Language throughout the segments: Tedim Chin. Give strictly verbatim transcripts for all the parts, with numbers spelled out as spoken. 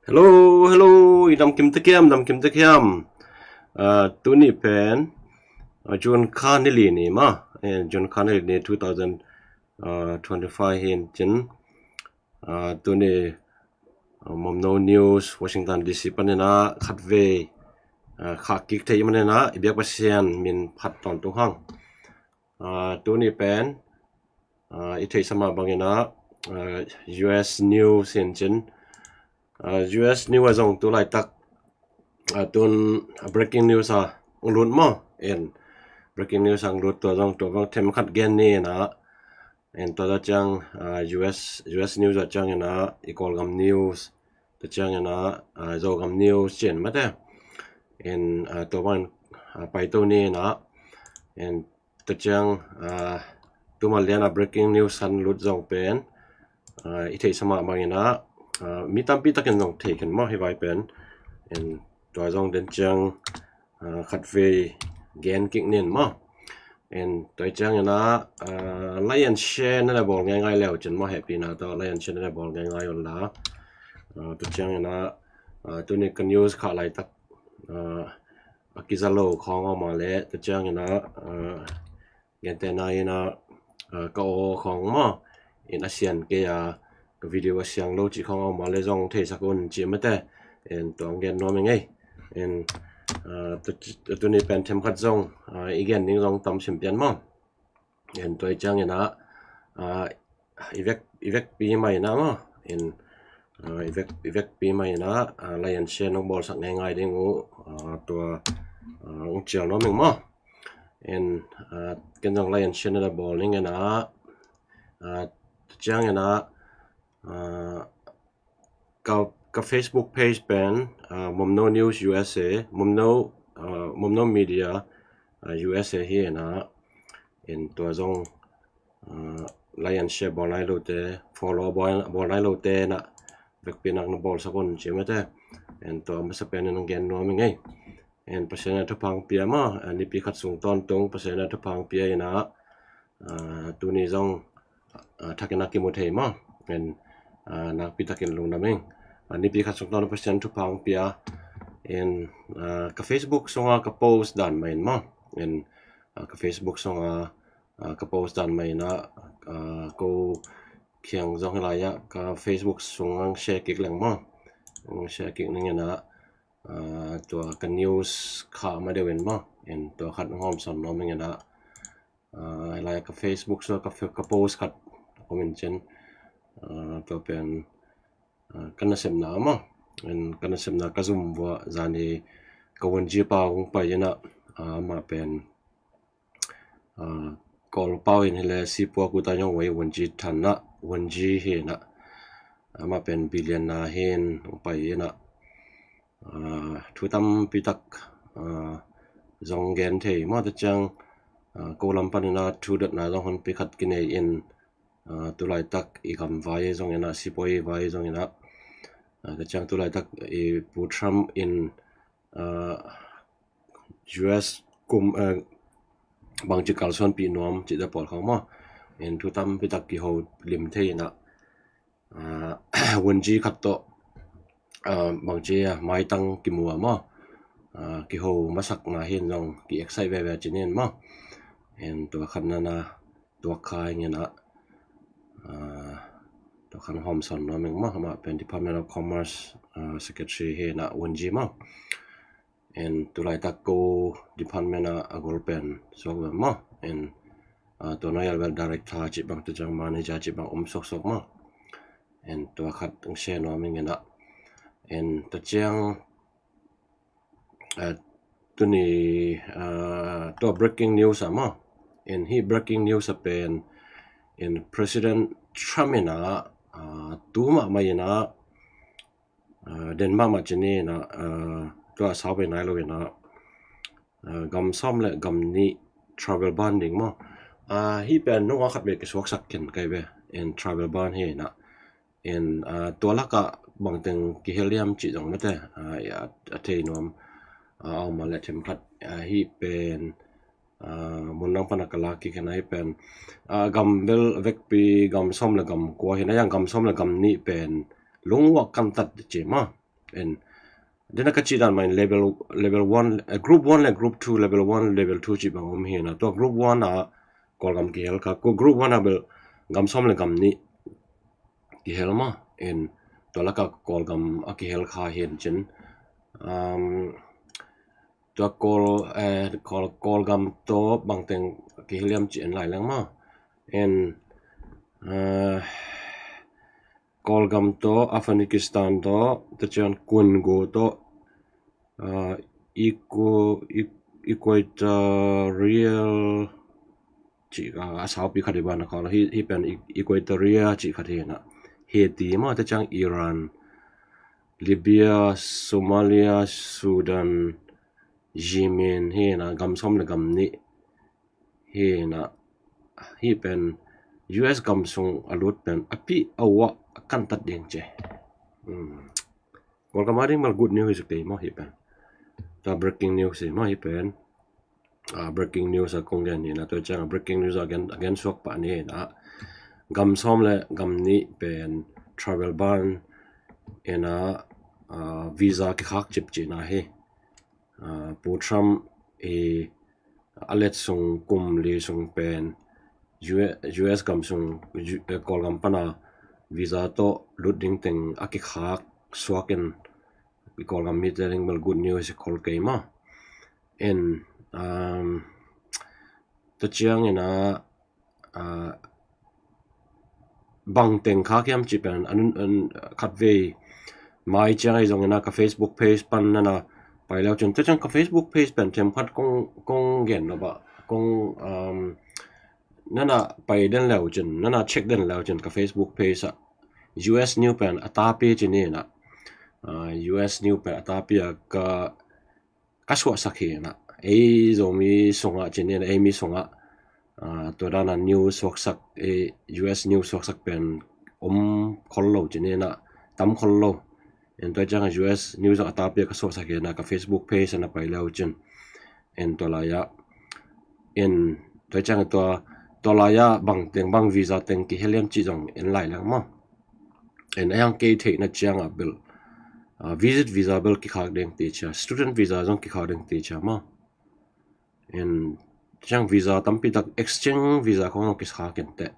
Hello, hello, i damkim tek hiam, damkim tek hiam. Ah, tuni pen, ah, June kha ni li ni maw. Eh, June kha ni li ni two thousand twenty-five hi in cin. Ah, tuni, ah, Momno News, Washington D C panin ah khatvei, ah, khah kik thei manin ah i biak Pasian min phat tawntung hang. Ah, tuni pen, ah, i theihsa mah bangin ah, ah, U S News hi in cin. Ah, U S News ah zong tu laitak, ah, tun, ah, breaking news ah hong lut maw. En, breaking news ah hong lut, tua zong tua bang themkhat gen ni in ah. En, tua ta ciang, ah, U S, U S News ah ciangin ah, i Kawlgam News, ta ciangin ah, ah, Zogam News cin mate. En, ah, tua bangin, ah, paito ni in ah. En, tua ciang, ah, tuma lian ah breaking news hong lut zong pen, ah, i theihsa mah bangin ah, ah, mi tampi takin zong thei khin maw hi vai pen. En, tua zong den ciang, ah, khatvei gen kik nin maw. En, tua ciangin ah, ah, like and share na le bawl ngaingai leu cin maw, hehpihna tawh like and share na le bawl ngaingai un la. Ah, tua ciangin ah, ah, tuni ka news khah laitak, ah, a kiza lo khawng a om a le, tua ciangin ah, ah, gentehna in ah, ah, ka aw khawng maw, in a sian kei a, ka video a siang lo cih khawng a om a le zong theisak un ci mate. En, tua hong gen nuam ing ei. En, ah, tu, tuni pen themkhat zong, ah, i gen ding zong tam sim pian maw. En, tua i ciangin ah, ah, i vek, i vekpi mah in ah maw. En, ah, i vek, i vekpi mah in ah, ah, like and share nong bawlsak ngaingai ding uh, ah, tua, ah, hong cial nuam ing maw. En, ah, ken zong like and share na le bawl ning in ah, ah, ciangin ah, ah, ka, ka Facebook page pen, ah, Momno News U S A, Momno, ah, Momno Media, ah, U S A hi in ah. En, tua zong, ah, like and share bawl nai lote, follow bawl, bawl nai lote na vekpi nak na bawlsak un ci mate. En, tua masa pen in hong gen nuam ing ei. En, Pasian in thupha hong pia maw, ah, nipi khat sung tawntung Pasian in thupha hong pia in ah, ah, tuni zong, ah, thakin a kimu thei maw. En, ah, nakpi takin lungdam ing. Ah, nipi khat sung tawntung Pasian thupha hong pia. En, ah, ka Facebook sunga ka post dan mah in maw. En, ah, ka Facebook sunga, ah, ka post dan mah in ah, ah, ko kiang zong hi lai ah ka Facebook sung hong share kik leng maw. Hong share kik ning in ah, ah, tua ka news khah ma deuh in maw. En, tua khat hong hawmsawn nuam ing in ah, ah, hi lai ah ka Facebook sung ka, ka post khat om in cin, ah, tua pen, ah, ka nasepna maw. En, ka nasepna ka zum vua zani ka wunji pa hong pai in ah, ah, amah pen, ah, Kawl pau in hi le sipua kuta nyong wei wunji than ah, wunji hi in ah, amah pen billionaire hi in hong pai in ah, ah, thu tampi tak, ah, zong gen thei maw. Ta ciang, ah, ko lam panin ah thu dotna zong honpi khat kinei in, ah, tu laitak i gam vai zong in ah, sipua vai zong in ah, ah, ta ciang tu laitak i Pu Trump in, ah, U S kum, ah, bangci kalsuanpih nuam cihte pawl khawng maw. En, thu tampi tak kiho lim thei in ah, ah, wunji khat tawh, ah, bangci a maitang kimu a maw, ah, kiho masakna hi in zong ki-excite veve ci ni in maw. En, tua khat na na tuak kha ing in ah, ah, tua khat hawmsawn nuam ing maw. Amah pen Department of Commerce, ah, Secretary hi in ah, wunji maw. En, tu laitak ko department ah a gol pen suak ve maw. En, ah, tua na yal vel director cih bang, ta ciang manager cih bang om suaksuak maw. En, tua khat hong share nuam ing in ah. En, ta ciang, ah, tuni, ah, tua breaking news ah maw. En, hih breaking news ah pen, en, President Trump in ah, ah, tu mahmah in ah, ah, den mahmah ci ni in ah, ah, tua sau ve nai lo in ah, ah, gam sawm le gam nih travel ban ding maw. Ah, hih pen nunga khat ve kisuaksak khin kai ve. En, travel ban hi in ah. En, ah, tua lakah bangteng kihel hiam cih zong mate, ah, a, a thei nuam, ah, a om a le themkhat, ah, hih pen, ah, mun dang pana ka lak kik hi in ah, hih pen, ah, gam vel vekpi gam sawm le gam kua hi in ah, yang gam sawm le gam nih pen lungua kantat ci maw. En dena ka cih dan mah in level, level one, eh, group one le group two, level one, level two cih bang om hi na. Tua group one ah Kawlgam kihel kha. Ko group one ah bel gam sawm le gam nih kihel maw. En tua lakah Kawlgam a kihel kha hi in cin. Um, tua Kawl, eh, Kawl, Kawlgam tawh bangteng kihel hiam cih en lai leng maw. En, eh, Kawlgam tawh, Afghanistan tawh, tua ciang Congo tawh, ah, Equa-, Equ-, Equatorial cih, ah, a saupi khat hi ban a khawl hi, hi pen E-, Equatoria cih khat hi na. Haiti maw, tua ciang Iran, Libya, Somalia, Sudan, Yemen hi na, gam sawm le gam nih hi na. Hi pen U S gam sung a lut pen a pi a uah a kantat ding ci. Hmm. Kawlgam a ding bel good news hi kei maw hi pen. Tua breaking news hi maw hi pen. Ah, breaking news a kong gen hi na, tua ciang a breaking news a gen, a gen suak pah ni hi na. Gam sawm le gam nih pen travel ban hi na, ah, visa kikhak cip cihna hi. Ah, Pu Trump i a let sung kum li sung pen U-, U S gam sung, U-, eh, Kawlgam pana visa tawh lut ding teng a kikhak suak in i Kawlgam mite ding bel good news hi khol kei maw. En, um, tua ciang in a, ah, bangteng khak hiam cih pen an, an khatvei mai ciang ahi zongin a ka Facebook page pan nana pai leu cin, tua ciang ka Facebook page pen themkhat kong, kong gen lo bah, kong, um, nana pai den leu cin, nana check den leu cin ka Facebook page ah U S news pen a tapi cin hi na, ah, U S news pen a tapi a ka ka suahsak hi na. Ei Zomi sungah cin hi na, ei mi sungah, ah, tua dana news suaksak, ei U S news suaksak pen om khol lo cin hi na, tam khol lo. En tua ciang U S news a tapi a ka suahsak hi na, ka Facebook page ana pai leu cin. En tua lai-ah, en tua ciang tua, tua lai-ah bangteng bang visa teng kihel hiam cih zong en lai leng maw. En a hiang kei theihna ciang a bel, ah, visit visa bel kikhak ding ti cia, student visa zong kikhak ding ti cia maw. En ciang visa tampi tak exchange visa khong zong kikhak in teh.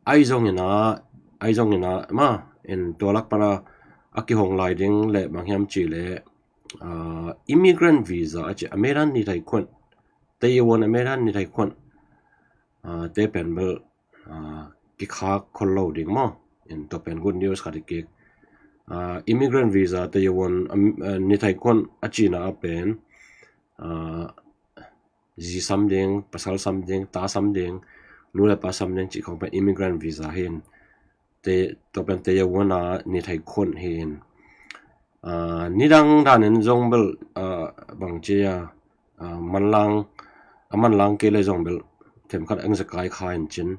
Ahi zongin a, ahi zongin a maw, en tua lak pana a kihong lai ding le bang hiam cih le, ah, immigrant visa a ci, American ni thai khuan, te i won American ni thai khuan, ah, te pen bel, ah, kikhak khol lo ding maw. En tua pen good news khat hi kik. Ah, immigrant visa te i won, um, ah, ni thai khuan a cihna a pen, ah, zi sam ding, pasal sam ding, ta sam ding, nu le pa sam ding cih khong pen immigrant visa hi in. Te, tua pen te i won a ni thai khuan hi in. Ah, nidang danin zong bel, ah, bang ci a, ah, manlang, a manlang kei le zong bel themkhat eng zekai kha in cin.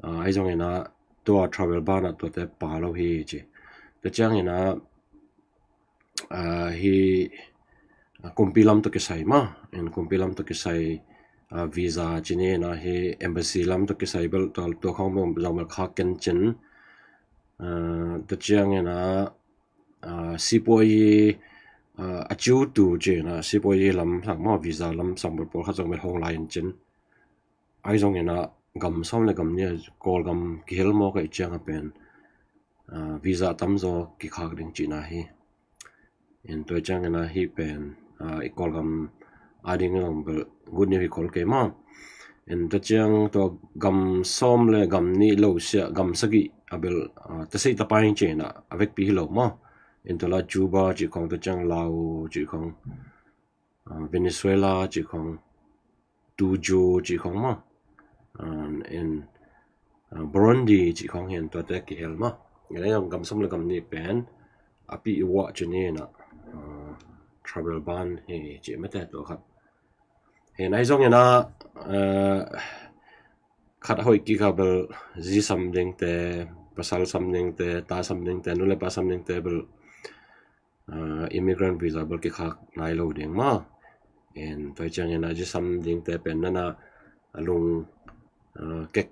Ah, ahi zongin a tua travel ban ah tuate pa lo hi ci. Tua ciangin a, ah, hi, ah, kumpi lam tawh kisai maw, en kumpi lam tawh kisai, ah, visa cih ni na, hi embassy lam tawh kisai bel tua, tua khong bel zong bel khak ken cin. Ah, tua ciangin a, ah, sipuayi, ah, a ciutu cih na, sipuayi lam sang maw, visa lam sang bel pawlkhat zong bel hong lai in cin. Ahi zongin a gam sawm le gam nih a Kawlgam kihel mawk ahih ciang a pen, ah, visa tamzaw kikhak ding cihna hi. En tua ciangin a hih pen, ah, i Kawlgam ading zong bel good news hi khol kei maw. En tua ciang tua gam sawm le gam nih lo sia gam sagih a bel, ah, taseih tapaing cihna a vekpi hi lo maw. En tua la Cuba cih khong, tua ciang Lao cih khong, ah, Venezuela cih khong, Tuju cih khong maw. Ah, en, ah, Burundi cih khong hi in tuate kihel maw. En a gam sawm le gam nih pen a pi i wah cih ni na, ah, travel ban hi cih mete tua khat. Hi in ahi zongin a, ah, khat a hoih kik a bel zi sam dingte, pasal sam dingte, ta sam dingte, nu le pa sam dingte bel, ah, immigrant visa bel kikhak nai lo ding maw. En tua ciangin a zi sam dingte pen nana a lung, ah, kek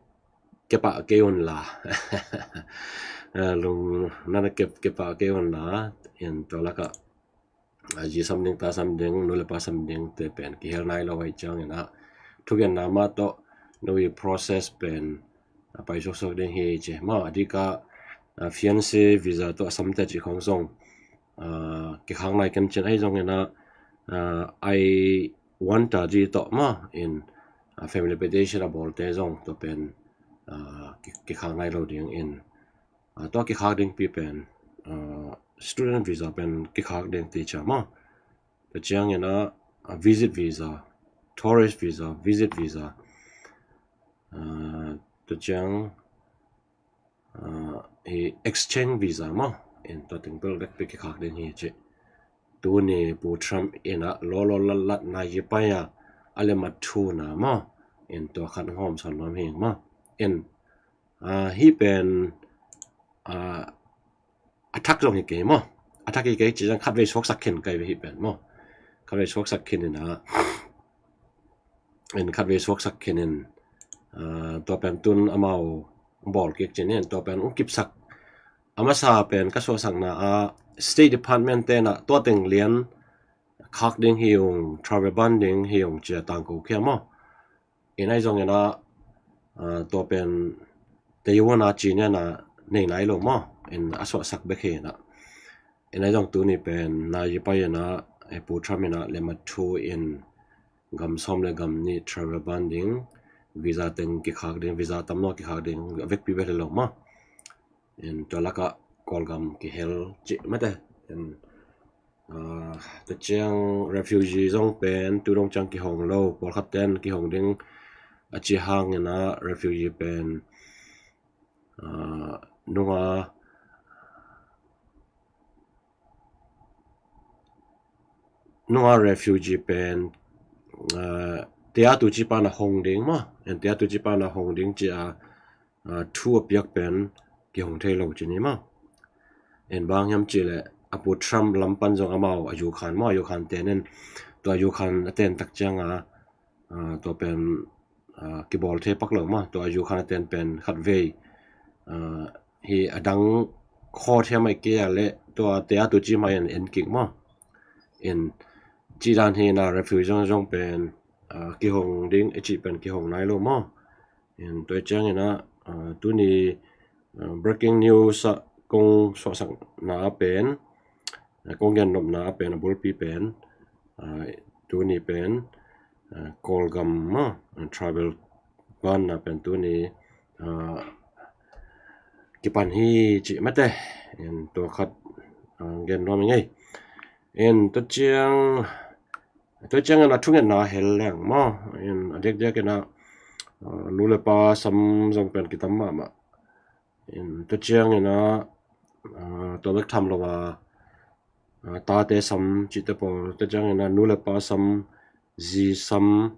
kepah kei un la. Lung nana kep, kepah kei un la. In tua lakah a, zi sam ding, ta sam ding, nu le pa sam ding te pen kihel nai lo ahih ciangin ah, thugenna mah tawh no i process pen a pai suaksuak ding hi ci. Mah a dika, a, fiancé visa tawh a samte cih khawng zong, a, kikhak nai ken cin ahi zongin ah, a, I one thirty tawh mah in, a, family petition a bawlte zong tua pen, a, ki, kikhak nai lo ding in, a, tua kikhak dingpi pen, a, student visa pen kikhak ding ti ciang mah. Tua ciangin ah, a, visit visa, tourist visa, visit visa, a, tua ciang, a, i exchange visa mah. In tua teng bel vekpi kikhak ding hi ci. Tuni Pu Trump in ah lawlaw latlat na hi pai a, a lem a thuna mah. In tua khat hong hawmsawn nuam hi mah. In, a, hih pen, a, a thak zong hi kei maw. A thak hi kei ci zong khatvei suaksak khin kai hi pen maw. Khatvei suaksak khin in ah, in khatvei suaksak khin in, a, tua pen tun amau bawl kik cin in tua pen ung kipsak. A masa pen ka suahsakna ah State Department te in ah tua teng lian khak ding hi ung, travel ban ding hi ung ci a tangko khia maw. In ahi zongin ah, a, tua pen Taiwan a ci niana nei nai lo maw. In a suahsak bek hi in ah. In ahi zong tuni pen na hi pai in ah, e, Pu Trump in ah lem a thu in gam sawm le gam nih travel ban ding, visa teng kikhak ding, visa tam lo kikhak ding, a vekpi bek hi lo maw. In tua lakah Kawlgam kihel cih mate. In, a, tua ciang refugee zong pen tu dong ciang kihong lo, pawlkhat ten kihong ding a ci hangin ah refugee pen, a, nunga, nunga refugee pen, a, tia tu ci pana hong ding maw. In tia tu ci pana hong ding ci a, a, thu a piak pen kihong thei lo ci ni maw. In bang hiam ci le a Pu Trump lam pan zong amau a Ukraine maw, a Ukraine ten in tua Ukraine a ten tak ciang a, a, tua pen, a, kibawl thei pak lo maw. Tua a Ukraine a ten pen khatvei, a, hi a dang khaw thiam ai kei a le tua te a tu ci mai an en kik maw. In ci dan hi na refugee zong zong pen, a, kihong ding e ci pen kihong nai lo maw. In tua ciangin ah, a, tuni, a, breaking news ah kong suahsakna ah pen, a, kong gennopna ah pen a bulpi pen, a, tuni pen, a, Kawlgam maw, a, travel ban na pen tuni, a, kipan hi cih mate. In tua khat, a, gen nuam i ngei. In tua ciang, tua ciang in a thungetna hel leng maw. In a diakdiak in a, a, nu le pa sam zong pen kitam mahmah. In tua ciang in a, a, tua bek tham lo a, a, tate sam cihte pawl, tua ciang in a nu le pa sam, zi sam,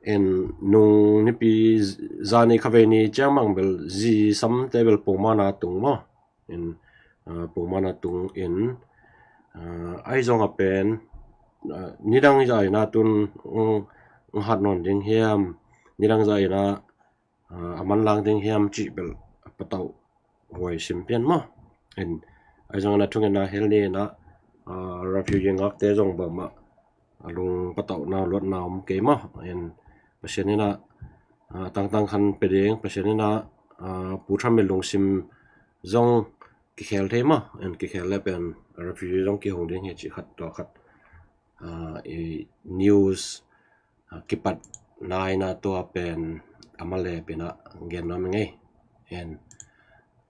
in nung nipi zani khavei ni ciang mang bel zi samte bel pongmana tung maw. In, a, pongmana tung in, a, ahi zong a pen, a, nidang zah in a tun, ung, ung hat nawn ding hiam, nidang zah in a, a, a manlang ding hiam cih bel a patauh huai sim pian maw. In ahi zong in a thungetna hel ni in a, a, refugee ngakte zong bangmah a lung patauhna luatna om kei maw. In Pasian in a, a, tangtang khan pe ding, Pasian in a, a, Pu Trump in lungsim zong kikhel thei maw. In kikhel le pen refugee zong kihong ding hi cih khat tua khat, a, i news, a, kipat nai na tua pen a malep in a gen nuam i ngei. In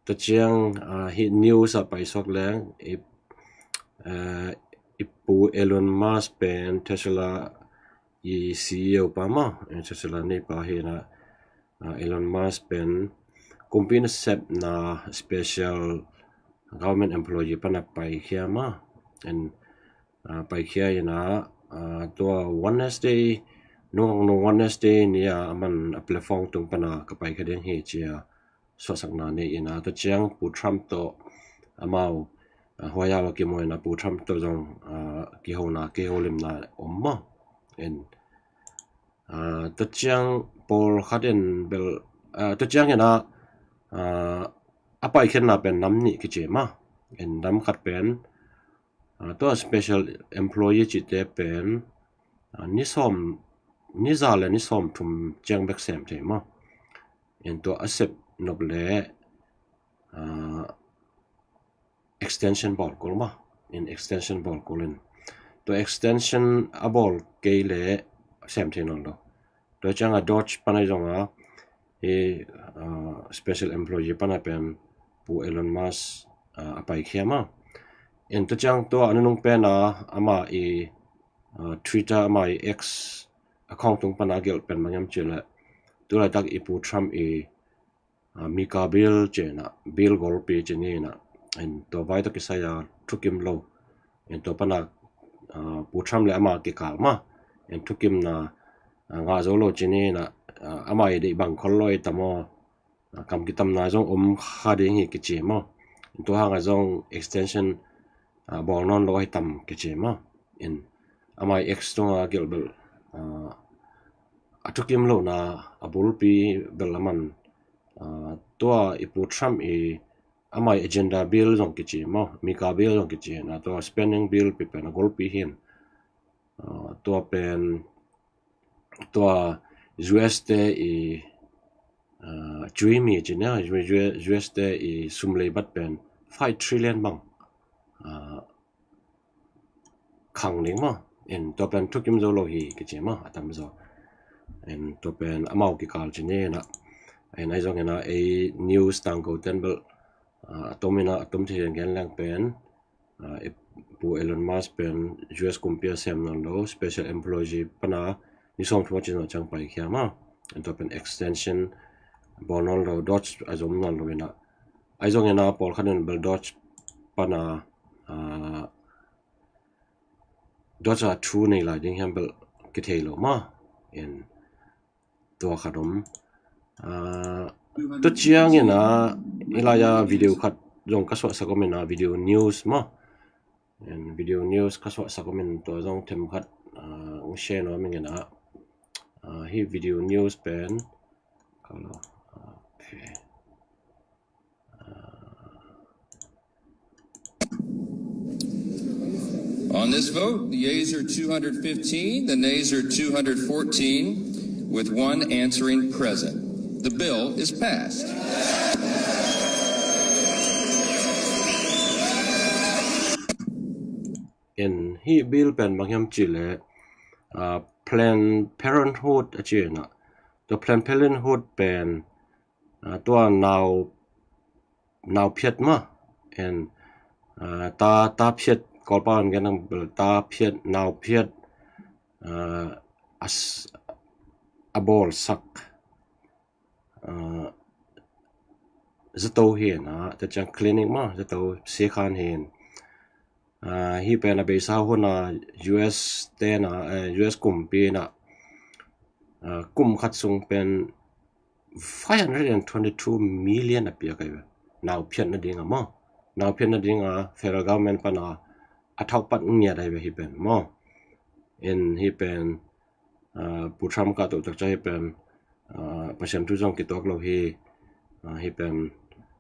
tua ciang, a, hih news a paisuak leng i, a, i pu Elon Musk pen Tesla i C E O pa maw, in Tesla nei pa hi na, a, Elon Musk pen kumpi nasepna special government employee pana paikhia maw. In, a, paikhia in a, a, tua Wednesday, nung, nung Wednesday ni a, a man a platform tung pana ka paikhia ding hi ci a suahsakna nei in a, tua ciang Pu Trump tawh amau, a, huai a kimu in a Pu Trump tawh zong, a, kihona, kiholimna om maw. In, a, tua ciang pawlkhat in bel ah, tua ciangin ah, ah, a paikhiatna pen nam nih kici mah. In nam khat pen, ah, tua special employee cihte pen, ah, ni sawm, ni za le ni sawm thum ciang bek sem thei mah. In tua a sep nop le, ah, extension bawl kul mah. In extension bawl kul in, tua extension a bawl kei le sem thei nawn lo. Tua ciang a Doge pan a zong a, i, ah, special employee pan a pen Pu Elon Musk, ah, a paikhia mah. In tua ciang tua a nunung pen a ama i, ah, Twitter, ama i X account tung pan a gelh pen bang hiam cih le, tu laitak i Pu Trump i, ah, Mika bill ci-in ah, bill golpi ci ni in ah, in tua vai tawh kisai a thukim lo. In tua pan a, ah, Pu Trump le ama kikal mah, in thukimna, ah, ngah zo lo ci ni in ah, ah, ama i deih bang khol lo i tam aw, ah, kam kitamna zong om kha ding hi kici mah. In tua hang a zong extension, ah, bawl nawn lo ahi tam kici mah. In ama i X tung a gelh bel, ah, a thukim lohna a bulpi bel a man, ah, tua i Pu Trump i ama i agenda bill zong kici mah, Mika bill zong kici in ah, tua spending bill pi pen a golpi hi in, ah, tua pen tua U S te i, ah, cui mi ci ni a, U S te i sum lei bat pen five trillion bang, ah, khang ding mah. In tua pen thukim zo lo hi kici mah, a tam zaw. In tua pen amau kikal ci ni in ah, in ahi zongin ah ei news tangko ten bel, ah, a tom in ah, a tom thei gen leng pen, ah, i Pu Elon Musk pen U S kumpi a sem nawn lo, special employee pan a ni sawm thum a ci zawh ciang paikhia mah. In tua pen extension bawl nawn lo, Doge a zom nawn lo in ah, ahi zongin ah pawlkhat in bel Doge pan a, ah, Doge a thu nei lai ding hiam bel kithei lo mah. In tua khat om. Ah, tua ciangin ah, i lai a video khat zong ka suahsak om in ah, video news mah. In video news ka suahsak om in tua zong them khat, ah, hong share nuam ing in ah, ah, hih video news pen, ka lo, ah, okay. On this vote, the yeas are two hundred fifteen, the nays are two hundred fourteen, with one answering present. The bill is passed. In hih bill pen bang hiam cih leh, ah, Planned Parenthood a ci in ah. Tua Planned Parenthood pen, ah, tua nau, nau phiat mah. In, ah, ta, ta phiat, Kawlpau in gen ang bel ta phiat, nau phiat, ah, a s-, a bawlsak, ah, zato hi in ah, tua ciang clinic mah, zato siakhan hi in. Ah, hih pen a beisa hun a U S te in ah, eh, U S kumpi in ah, ah, kum khat sung pen five hundred and twenty-two million a piak ahi ve. Nau phiat nading a maw. Nau phiat nading a federal government pan a, a thaupat ngiat ahi ve hih pen maw. In hih pen, ah, Pu Trump kah toh tak ciang hih pen, ah, Pasian thu zong kituak lo hi, ah, hih pen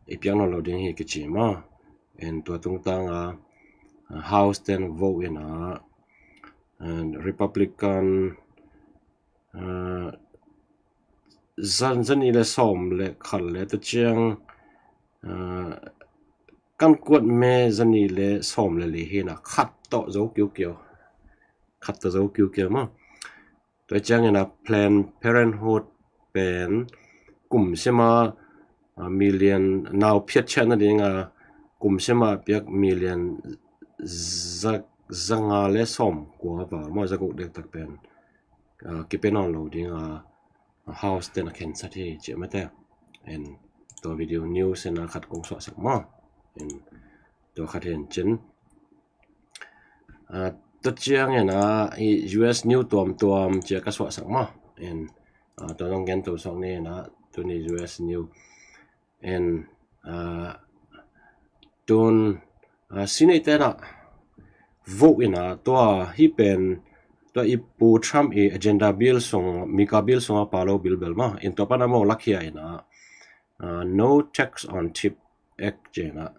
i piak nawn lo ding hi kici maw. In tua tungtang a, ah, House ten vote in ah, and Republican, ah, zan, zan nih le sawm le khat le tua ciang, ah, kan kuat me zan nih le sawm le li hi in ah khat tawh zo kiukiau. Khat tawh zo kiukiau maw. Tua ciangin ah Planned Parenthood pen kum sima, ah, million nau phiat ciat nading a kum sima piak million za, za nga le sawm kua val maw, za guk dektak pen, ah, kipia nawn lo ding a, ah, House ten a khensat hi ci mah te. In tua video news in ah khat kong suahsak maw. In tua khat hi in cin. Ah, tua ciangin ah i U S news tuamtuam ci a ka suahsak maw. In, ah, tua zong gen to suak ni in ah tuni U S news. In, ah, tun, ah, sinei ten ah vote in ah tua hih pen tua i Pu Trump i agenda bill sung, Mika bill sung a palo bilbel maw. In tua pan a maw lakhia in a, uh, no tax on tip act ci in a,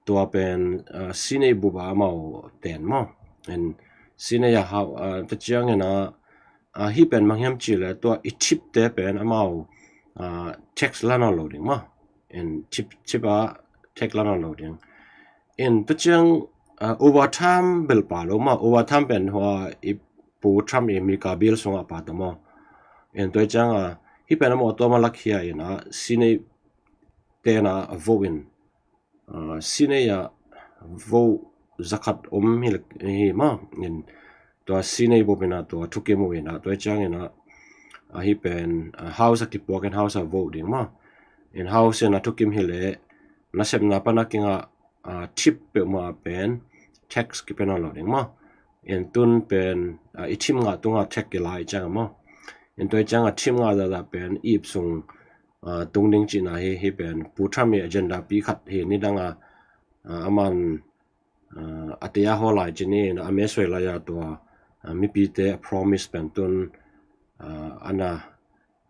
tua pen, uh, Senate bup a amau ten maw. In Senate a hau, uh, ta ciang in a, uh, hi pen mang hiam ci le tua i tip te pen amau, uh, tax la nawn lo ding maw. In tip, tip a tax la nawn lo ding. In ta ciang, uh, overtime bel palo maw, overtime pen hua i Pu Trump i Mika bill sung a pa ta maw. In tua ciang a, hi pen amau tua ma lakhia in a, Senate te na a vote in, uh, Senate a vote zakhat om hi, hi maw. In tua Senate bup in a tua thukim uh in a, tua ciang in a, uh, hi pen, uh, House a kipuak in House a vote ding maw. In House in a thukim hi le, nasepna pan a kinga, uh, tip peuhmah pen tax kipe nawn lo ding maw. In tun pen, uh, i thim ngah tunga tax kila i ciang a maw. In tua i ciang a thim ngah zahzah pen ip sung, uh, tung ding cihna hi, hi pen Pu Trump i agenda pi khat hi. Nidang a, uh, aman, uh, a te a haw lai ci ni, a me suai lai a tua, uh, mipite a promise pen tun, uh, ana,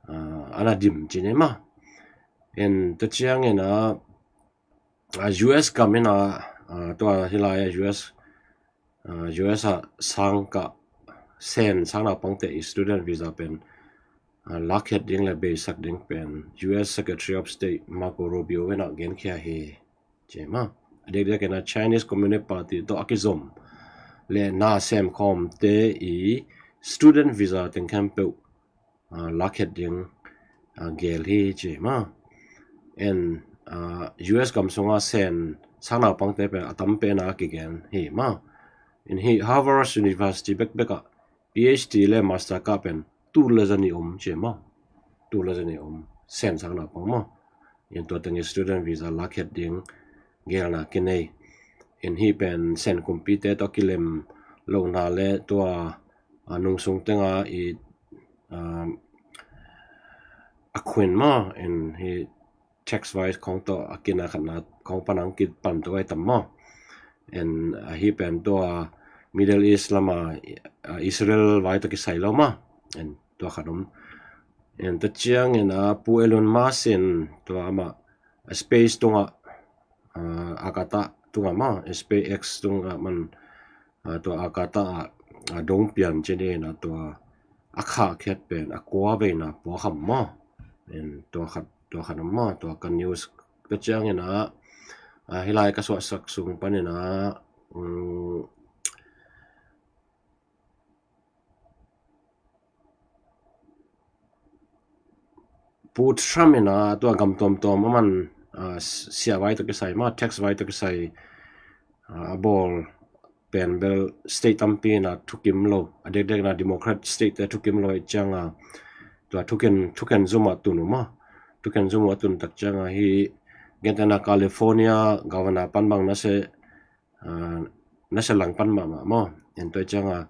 uh, ana dim ci ni maw. In ta ciang in a, uh, U S gam in a, uh, tua hi lai a U S, uh, U S a sang ka Sen sang naupangte i student visa pen, uh, lakhiat ding le beisak ding pen U S Secretary of State Marco Rubio in a genkhia hi ci maw. A diakdiak in a Chinese Communist Party tawh a kizom le na sem khawmte i student visa teng khempeuh, uh, lakhiat ding, uh, gel hi ci maw. In, uh, U S gam sunga Sen sang naupangte pen a tam pen a kigen hi maw. In hi Harvard University bekbek a P H D le master kah pen tul le zani om ci maw. Tul le zani om Sen sang naupang maw. In tua teng i student visa lakhiat ding gelna kinei. In hi pen Sen kumpite tawh kilem lohna le tua, uh, nungsung tenga i, uh, a khuin maw. In hi tax wise khong tawh a kina khatna khong pan ang kipan tua i tam maw. In, uh, hi pen tua Middle East lama, uh, Israel vai tawh kisai lo maw. In tua khat om. In ta ciang in a Pu Elon Musk in tua ama space tunga, uh, a kata tunga maw, SpaceX tunga man, uh, tua a kata a, uh, dong pian ci ni in a tua a khahkhiat pen a kua veina pua kham maw. In tua khat, tua khat om maw, tua ka news ka ciang in a, uh, hi lai ka suahsak sung pan in a, um, Pu Trump in a tua gam tuamtuam a man, uh, siah vai tawh kisai maw, tax vai tawh kisai, uh, a bawl pen bel state tampi in a thukim lo, a dekdek in a Democrat state te thukim lo i ciang a, tua thuken, thuken zum a tun uh maw. Thuken zum a tun tak ciang a hi gentena California governor pan bang na se, uh, na se lang pan mahmah maw. In tua i ciang a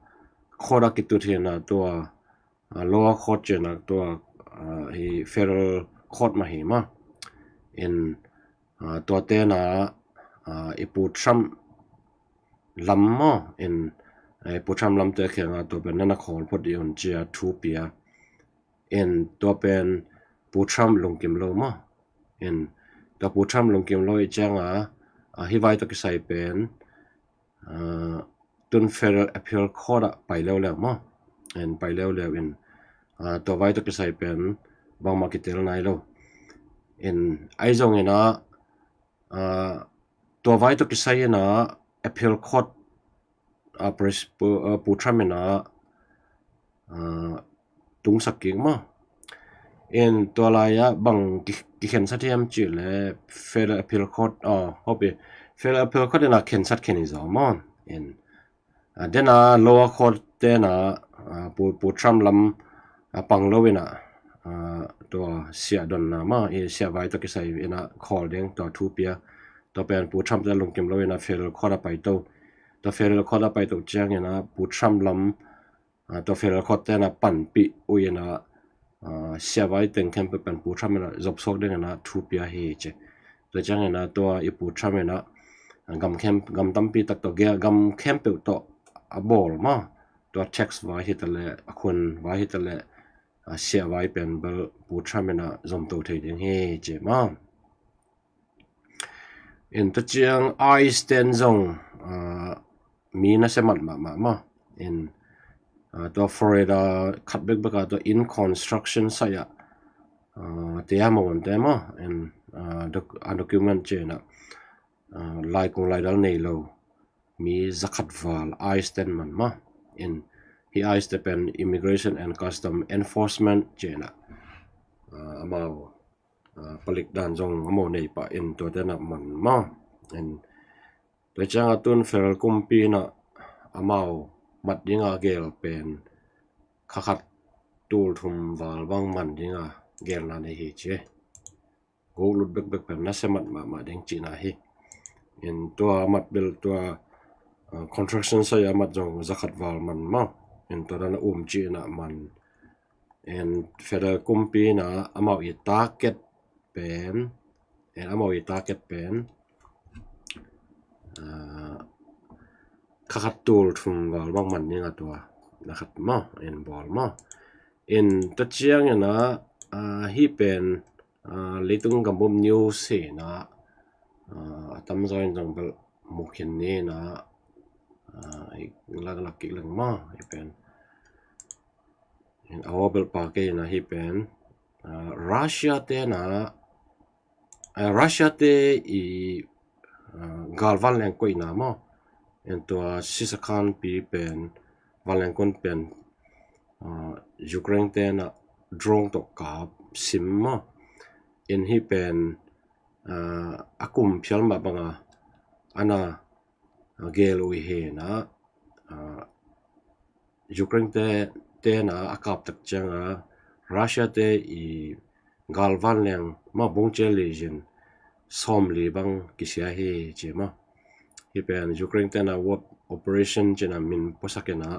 court a kitut hi in a tua, uh, lower court ci in a tua, uh, hi federal court mah hi maw. In, uh, tua te in a, uh, i Pu Trump lam maw. In, uh, i Pu Trump lam te kheng a tua pen na na khawl phot dih un ci a thu pia. In tua pen Pu Trump lungkim lo maw. In tua Pu Trump lungkim lo i ciang a, uh, hi vai tawh kisai pen, uh, tun Federal Appeal Court ah pai leuleu maw. In pai leuleu in, uh, tua vai tawh kisai pen bangmah kitel nai lo. In ahi zong in a, uh, tua vai tawh kisai in a Appeal Court, uh, pres-, Pu, uh, Pu Trump in a, uh, tungsak kik maw. In tua lai ah bang ki, kikhensat hiam cih le Federal Appeal Court, uh, hopi, Federal Appeal Court in a khensat khen hi zaw maw. In, uh, den a lower court te in a, uh, Pu, Pu Trump lam, uh, pang lo in a, uh, tua siah donna maw, i siah vai tawh kisai in a khawl ding tua thu pia. Tua pen Pu Trump te lungkim lo in a federal court a pai to. Tua federal court a pai to ciang in a Pu Trump lam, uh, tua federal court te in a panpih uh in a, uh, siah vai teng khempeuh pen Pu Trump in a zop suak ding in a thu pia hi ci. Tua ciang in a tua i Pu Trump in a, uh, gam khem, gam tampi tak tawh, gam khempeuh tawh a bawl maw. tua tax vai hi ta leh, a khun vai hi ta leh, a, siah vai pen bel Pu Trump in a zom to thei ding hi ci maw. In tua ciang ICE ten zong, a, mi nasia matmah mahmah. In, a, tua Florida khat bekbek a tua in construction site ah, a, te a mawng te maw. In, a, doc-, a document ci in a, a, laikung laidal nei lo mi zakhat val ICE ten man maw. In hi ICE te pen Immigration and Custom Enforcement ci in a, a, amau, a, palik dan zong amau nei pah in tua ten a man maw. In tua ciang a tun federal kumpi in a amau mat ding a gel pen kha khat tul thum val bang man ding a gelna nei hi ci. Guk lut bekbek pen nasia matmah ding cihna hi. In tua mat bel tua, a, construction site a mat zong zakhat val man maw. In tua dan a um ci in a man. In federal kumpi in a amau i target pen, in amau i target pen, a, kha khat tul thum val bang man ding a tua na khat maw, in bawl maw. In tua ciang in a, a, hi pen, a, leitung gambum news hi in a, a, a tamzaw in zong bel mu khin ni in a, a, i lak lak kik leng maw, hi pen. In a aw bel pa kei in a hi pen, a, Russia te in a, a, Russia te i, a, gal vanleng koihna maw. In tua Sisakhan pi pen, vanleng kun pen, a, Ukraine te in a drone tawh kap sim maw. In hi pen, a, a kum phial mah bang a, ana, a, gel uh hi in a, a, Ukraine te, te in a, a kap tak ciang a, Russia te i gal vanleng mah bung cial li zin sawmli bang kisia hi ci maw. Hi pen Ukraine te in a warp operation ci in a min puasak in a,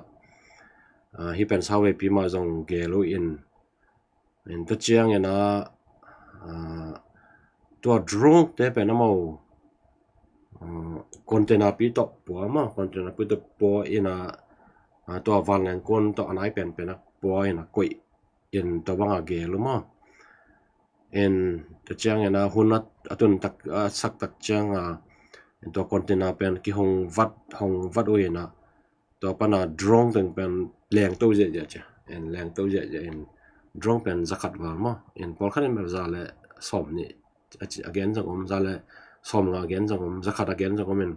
a, hi pen sau vei pi mah zong gel uh in, in tua ciang in a, a, tua drone te pen amau, a, container pi tawh pua maw, container pi tawh pua in a, a, tua vanleng kun tawh a nai pen pen a pua in a koih in tua bang a gel uh maw. In tua ciang in a hun a, a tun tak, a, sak tak ciang a, in tua container pen kihong vat, hong vat uh in a, tua pan a drone teng pen lengto ziahziah cia. In lengto ziahziah in drone pen zakhat val maw. In pawlkhat in bel za le sawmnih a gen zong om, za le sawmnga a gen zong om, zakhat a gen zong om in,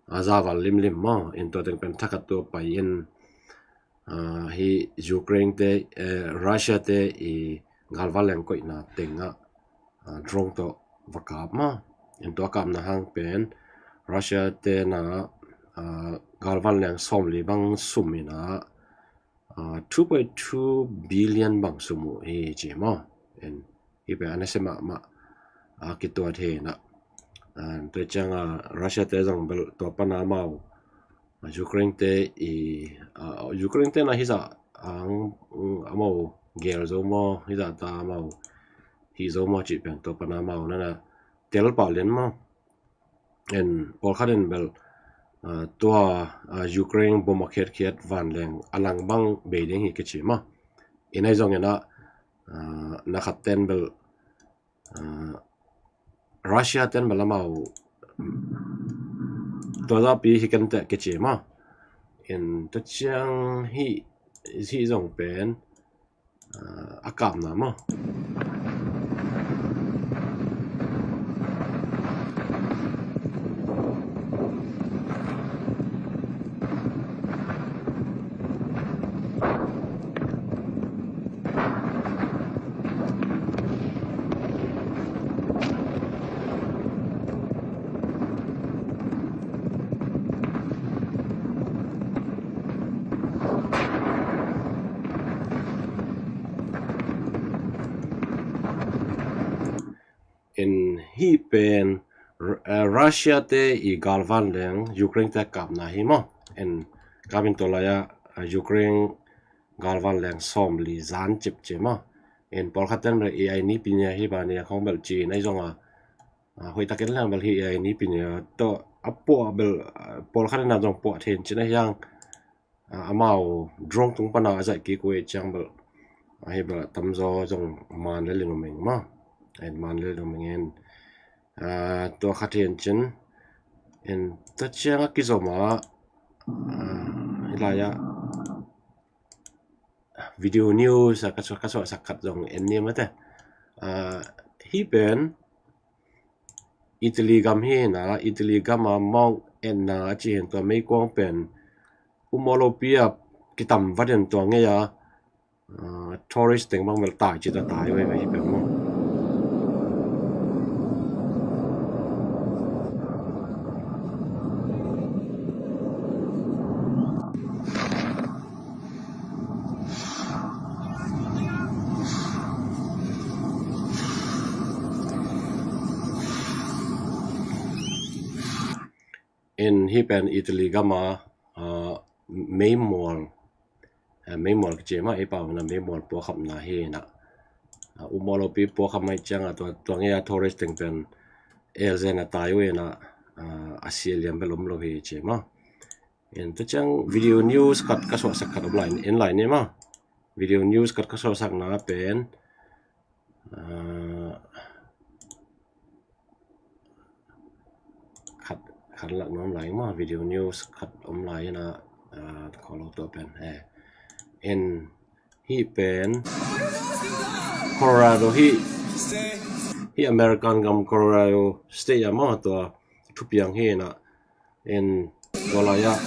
a, za val limlim maw. In tua teng pen thakhat tua pai in, a, hi Ukraine te, eh, Russia te i gal vanleng koihna teng ah, a, drone tawh va kap maw. In tua kapna hang pen Russia te in a, a, gal vanleng sawmli bang sum in a, a, two point two billion bang sum uh hi ci maw. In hi pen a nasia mahmah, a, kituat hi in a, a, tua ciang a Russia te zong bel tua pan a amau, a, Ukraine te i, a, Ukraine te in a hi zah ang, mm, amau gel zo maw, hi zah ta amau hi zo maw cih pen tua pan a amau na na tel pah lian maw. In pawlkhat in bel, a, tua, a, Ukraine bom a khiatkhiat vanleng a lang bang bei ding hi kici maw. In ahi zong in a, a, na khat ten bel, a, Russia ten bel amau tua zahpi hi kenteh kici maw. In tua ciang hi, hi zong pen, a, a kapna maw. In hih pen, eh, Russia te i galvan leng Ukraine te kapna hi maw. In kapin tua lai-a, eh, Ukraine galvan leng sawmli zan cipci maw. In pawlkhat ten bel A I nipi ni a hi ba ni a khong bel ci na hi zong a, ah, hoih takin leng bel hi A I nipi ni a tawh a puah bel, ah, pawlkhat in a zong puah thei in ci na hi ang. ah, amau drone tung pana a zaih kik uh ei ciang bel, ah, hi bel tamzaw zong man le lin uh meng maw. En man le lin uh meng en, ah, tua khat hi en cin, en tua ciang a kizom ah, ah, hi lai ah video news ah ka suah, ka suahsak khat zong en ni mate. Ah, hi pen Italy gam hi na, Italy gam a Mount Etna a ci hi na, tua meikuang pen um aw lopi a kitam vat in tua ngei a, ah, tourist teng bang bel tai cit a tai uh ei ve hi pen maw. En hi pen Italy gam a, ah, meimual, ah, meimual kici mah ei pau na, meimual puakhapna hi na, ah, um aw lopi puakhap mai ciang a tua, tua ngei a tourist teng pen elzen a tai uh ei na, ah, a sia liam bel om lo hi ci mah. En tua ciang video news khat ka suahsak khat om lai, en lai ni maw. Video news khat ka suahsakna pen, ah, khat, khat lak nuam lai maw, video news khat om lai hi na, ah, khawl lo tua pen, eh. En hi pen Colorado hi, hi American gam Colorado State a maw, tua thupiang hi na, en tua lai ah.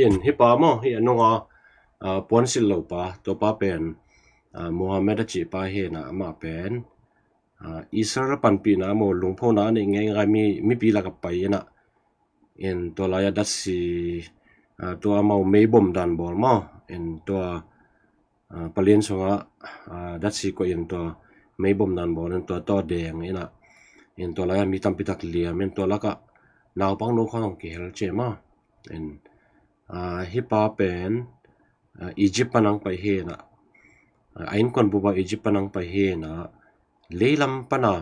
In hi pa maw, hi a nunga, ah, puansilh lo pa, tua pa pen, ah, Mohammed a cih pa hi na, amah pen, ah, Israel panpihna maw, lungphona a neih ngeingai mi, mipi lak a pai hi na, in tua lai a datsi, ah, tua amau meibom dan bawl maw, in tua, ah, palen sungah, ah, datsi koih in tua meibom dan bawl in tua tawh deng hi na, in tua lai a mi tampi tak liam in tua lak ah naupang no khawng kihel ci maw. In, ah, hi pa pen, ah, Egypt pan a hong pai hi na, ah, a innkuan bup a Egypt pan a hong pai hi na, leilam pan a,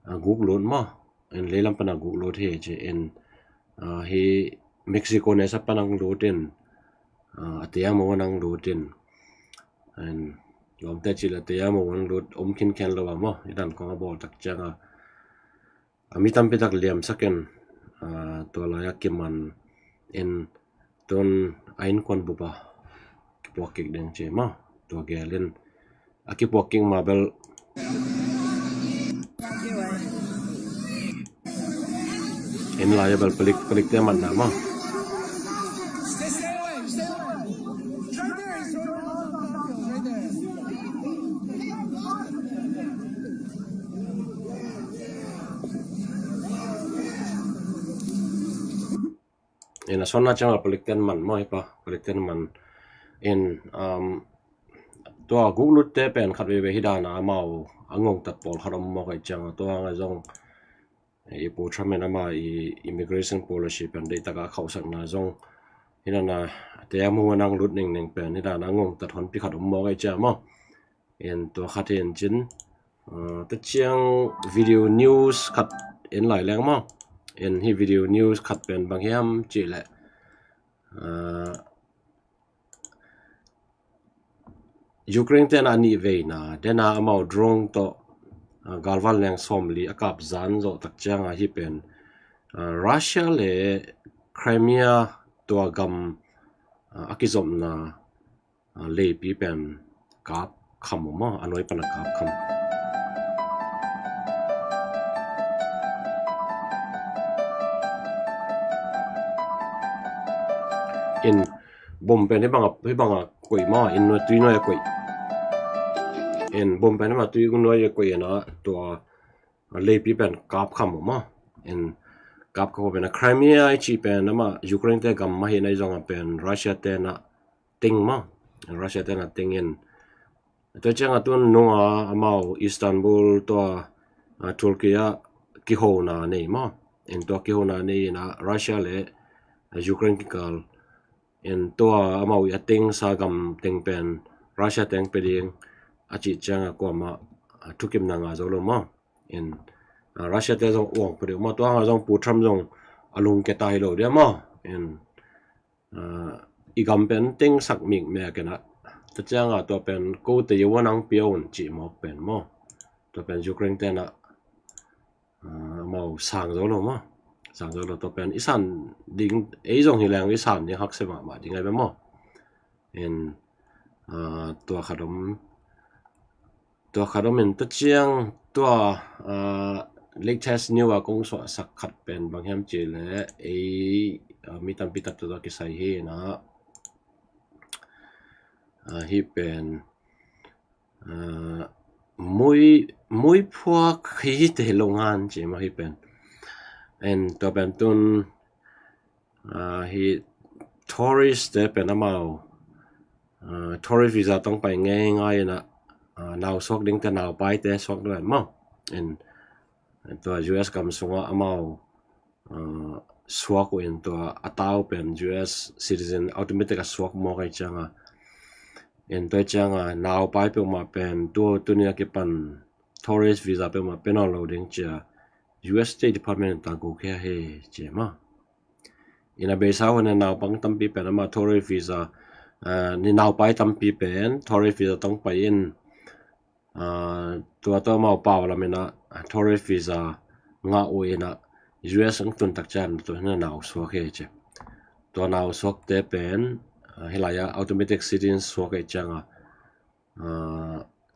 ah, guk lut maw. In leilam pan a guk lut hi ci in, ah, hi Mexico nesa pan a hong lut in, ah, a tei a mo a hong lut in, in lawmte cih leh a tei a mo a hong lut om khinkhian lo a maw. Hi dan khawng a bawl tak ciang a, a mi tampi tak liamsak in, ah, tua lai a kiman in, tun a innkuan bup a kipuak kik ding ci maw. Tua gel in a kipuak kik ma bel, en lai a bel palik, palikte manna maw. In a sonna ciang a palikten man maw, hi pa, palikten man. In, um, tua guk lutte pen khat veve hi dan a amau a ngongtat pawlkhat om mawk ahih ciang a, tua hang a zong i Pu Trump in ama i immigration policy pen deihtak a khauhsakna zong hi dan a, a tei a mo a hong lut ningning pen hi dan a ngongtat honpi khat om mawk ahih ciang maw. In tua khat hi in cin, ah, tua ciang video news khat en lai leng maw. In hi video news khat pen bang hiam cih leh, ah, Ukraine te na a nih veina dena amau drone tawh, ah, galvan leng sawmli a kap zan zawh tak ciang a hi pen, ah, Russia le Crimea tua gam, ah, a kizopna, ah, leipi pen kap kham uh maw, a nuai pan a kap kham. In bom pen hi bang a, hi bang a koih maw, in nuai, tui nuai a koih. In bom pen hi bang a tui nuai a koih in a tua leipi pen kap kham uh maw. In Kap ka pen a Crimea i cih pen amah Ukraine te gam mah hi na, i zong a pen Russia te na ting maw. Russia te na ting in. Tua ciang a tun nung a amau Istanbul tua, a, Turkey a kihona nei maw. In tua kihona nei in a Russia le, a, Ukraine kikal in tua amau i a ting sa gam teng pen Russia teng pe ding a cih ciang a kuamah, a, thukimna ngah zo lo maw. In, a, Russia te zong uang pe ding maw. Tua hang a zong Pu Trump zong a lungke ta hi lo dia maw. In, a, i gam pen ting sak mik mek in a. Tua ciang a tua pen ko te yo a nang pia un cih mawk pen maw. Tua pen Ukraine te na, a, mau sang zo lo maw. Sang zo lo, tua pen i san ding, ei zong hi leng i san ding hakse mahmah ding ai be maw. In, a, tua khat om, tua khat om in tua ciang tua, a, latest new a kong suahsak khat pen bang hiam cih le ei, a, mi tampi tak tua kisai hi na, a, hi pen, a, mui, mui phuak hi te lo ngan ci maw hi pen. En tua pen tun, a, hi tourist te pen amau, a, tourist visa tong pai ngei ngai na, a, nau suak ding te nau pai te suak ding maw. En tua U S gam sunga amau, a, suak uh in tua a tau pen U S citizen automatic a suak mawk ai cianga. En tua cianga nau pai peuhmah pen tu, tuni a kipan tourist visa peuhmah pe nawn lo ding cia U S State Department in tangko khia hi cia maw. In a beisa hun a naupang tampi pen ama tourist visa, a, ni naupai tampi pen tourist visa tong pai in, a, tua tawh amau pau lam in a tourist visa ngah uh in a U S ang tun tak ciang tua hin a nau suak hi ci. Tua nau suak te pen, a, hilai a automatic citizen suak hi cianga, a,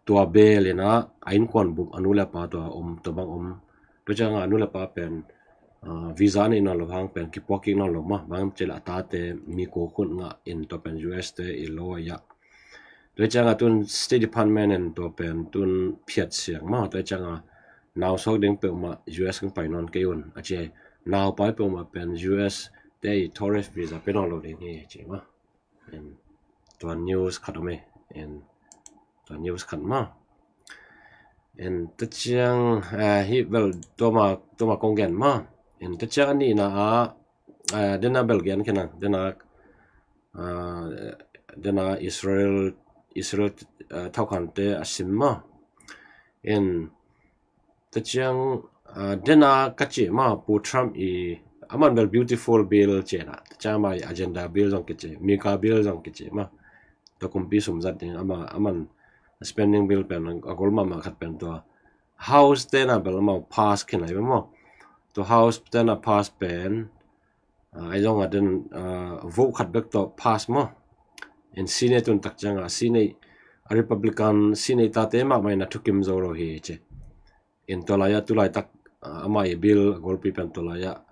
tua bel in a, a innkuan bup a nu le pa tua om, tua bang om. Tua cianga a nu le pa pen, a, visa nei nawn lo hang pen kipuak kik nawn lo maw. Bang ci le a tate mi ko khun ngah in tua pen U S te i lo a iah. Tua cianga tun State Department in tua pen tun phiat siang maw. Tua cianga nau suak ding peuhmah U S ang pai nawn kei un a ci. Naupai peuhmah pen U S te i tourist visa pe nawn lo ding hi ci maw. En, tua news khat om e. En, tua news khat maw. En, tua ciang, a, hi bel tua ma, tua ma kong gen maw. En, tua ciang a nihna a, a, dena bel gen kei nang, dena, a, dena Israel, Israel, a, thaukhante a sim maw. En, tua ciang, a, dena ka ci maw, Pu Trump i, aman bel beautiful bill ci na. Tua ciang ama i agenda bill zong kici, mega bill zong kici maw. Tua kumpi sum zat ding, ama, aman spending bill pen a gol mahmah khat pen tua House te na bel amau pass khin ai maw. Tua House te na pass pen, a, ai zong a den, a, vote khat bek tawh pass maw. En Senate tun tak cianga, Senate, a Republican Senate tate mahmah in a thukim zo lo hi ci. En tua lai-ah tulaitak, a, amah i bill a golpi pen tua lai-ah,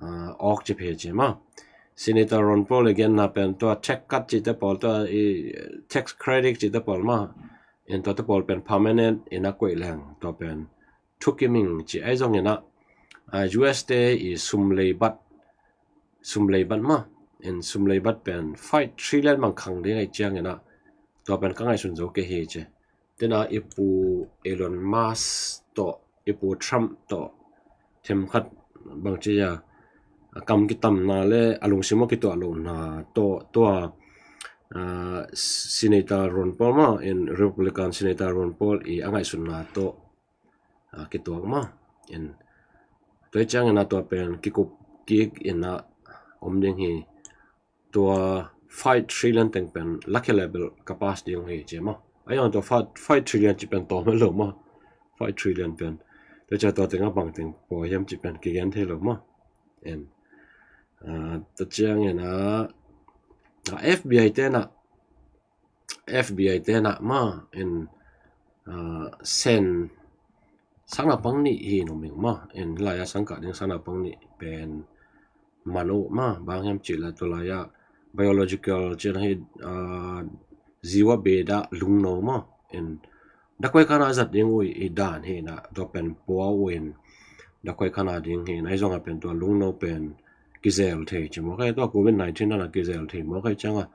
a, awk ci phei ci maw. Senator Ron Paul i genna pen tua tax cut cihte pawl, tua i tax credit cihte pawl maw. En tuate pawl pen permanent in a koih leng tua pen thukim ing ci ai zongin a, a, U S te i sum leibat, sum leibat maw. En sum leibat pen five trillion bang khang ding ai ciangin a, tua pen ka ngaihsun zo kei hi ci. Tena i pu Elon Musk tawh, i pu Trump tawh themkhat bangci a, a kam kitamna le a lungsim aw kituah lohna tawh, tua, a, Senator Ron Paul maw, en Republican Senator Ron Paul i a ngaihsutna tawh, a, kituak maw. En tua ciangin a tua pen kikup kik in a om ding hi. Tua five trillion teng pen lakhe level ka pass ding hi ci maw. Ai ang tua five, five trillion ci pen tawm lo maw. Five trillion pen. Tua cia tua teng a bang teng pua hiam ci pen kigen thei lo maw. En, a, tua ciangin a, a, F B I te na, F B I te na maw, en, a, sen sang naupang nih hi nung ming maw. En lai-a sangkah ding sang naupang nih pen man uh maw, bang hiam cih le tua lai-ah biological cih na hi, a, ziwa bedah lungno maw. En dakoi kana zat ding uh i dan hi na, tua pen pua uh in Dakhoi khan a ding hi na, ahi zong a pen tua lungno pen kizel thei ci mawk a, tua covid nineteen dan a kizel thei mawk a, ciang a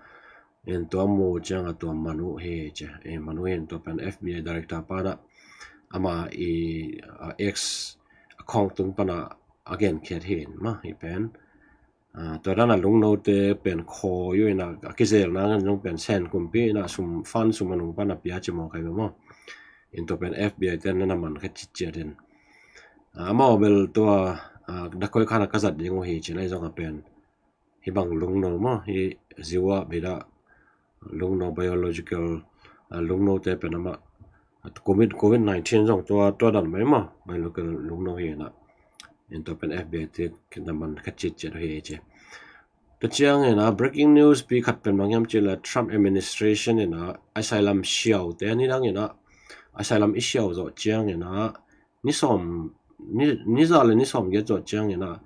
en tua mu ciang a tua man uh hi ci. Eh, man uh hi, tua pen F B I director pa na ama i, ah, ex a khawng tung pan a a gen khiat hi ma hi pen. Ah, tua dan a lungnote pen khawi uh in a, a kizelna ngan zong pen Sen kumpi in a sum, fund sum a nung pan a pia ci mawk a hi maw. In tua pen F B I te na na man kha citciat in. Ah, amau bel tua, ah, dakhoi khan a ka zat ding uh hi ci na, ahi zong a pen hi bang lungno maw, hi ziwa bida lungno, biological, ah, lungnote pen ama, ah, covid, covid nineteen zong tua, tua dan mai maw, biological lungno hi na. In tua pen F B I te na man kha citciat uh hi ci. Tua ciang in a breaking news pi khat pen bang hiam ci le, Trump administration in a asylum siaute, nidang in a asylum i siau zawh ciang in a ni sawm, ni, ni za le ni sawm giat zawh ciang in a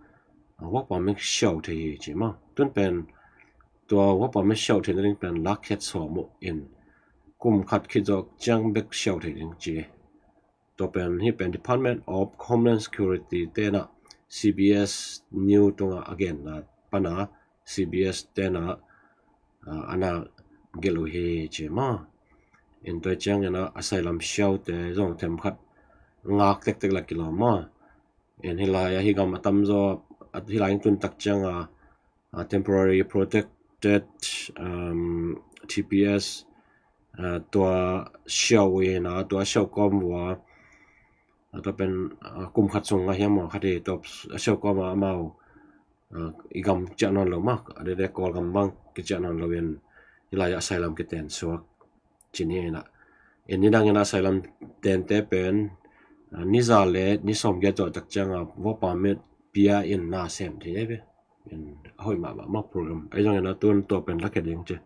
work permit siau thei hi ci ma. Tun pen tua work permit siau theihna ding pen lak khiat sawm uh in, kum khat khit zawh ciang bek siau thei ding ci. Tua pen hi pen Department of Homeland Security te na C B S News tunga a genna pan a C B S te na, ah, ana gelh uh hi ci ma. In tua ciang in a asylum siaute zong themkhat ngak tektek la kilawm ma. In hi lai a hi gam a tamzaw, a hi lai in tun tak ciang a, ah, temporary protected, um, T P S, ah, tua siau uh hi na, tua siau kawm uh a, ah, tua pen, ah, kum khat sung a hiam maw khat hi, tua siau kawm a amau, ah, i gam ciah nawn lo ma, a dede Kawlgam bang kiciah nawn lo in hi lai a asylum kiten suak ci ni in a. In nidang in a asylum tente pen, ah, ni za le ni sawm giat zawh tak ciang a work permit pia in na sem thei ve. In a hoih mahmah ma program. Ahi zong in a tun tua pen la khia ding ci.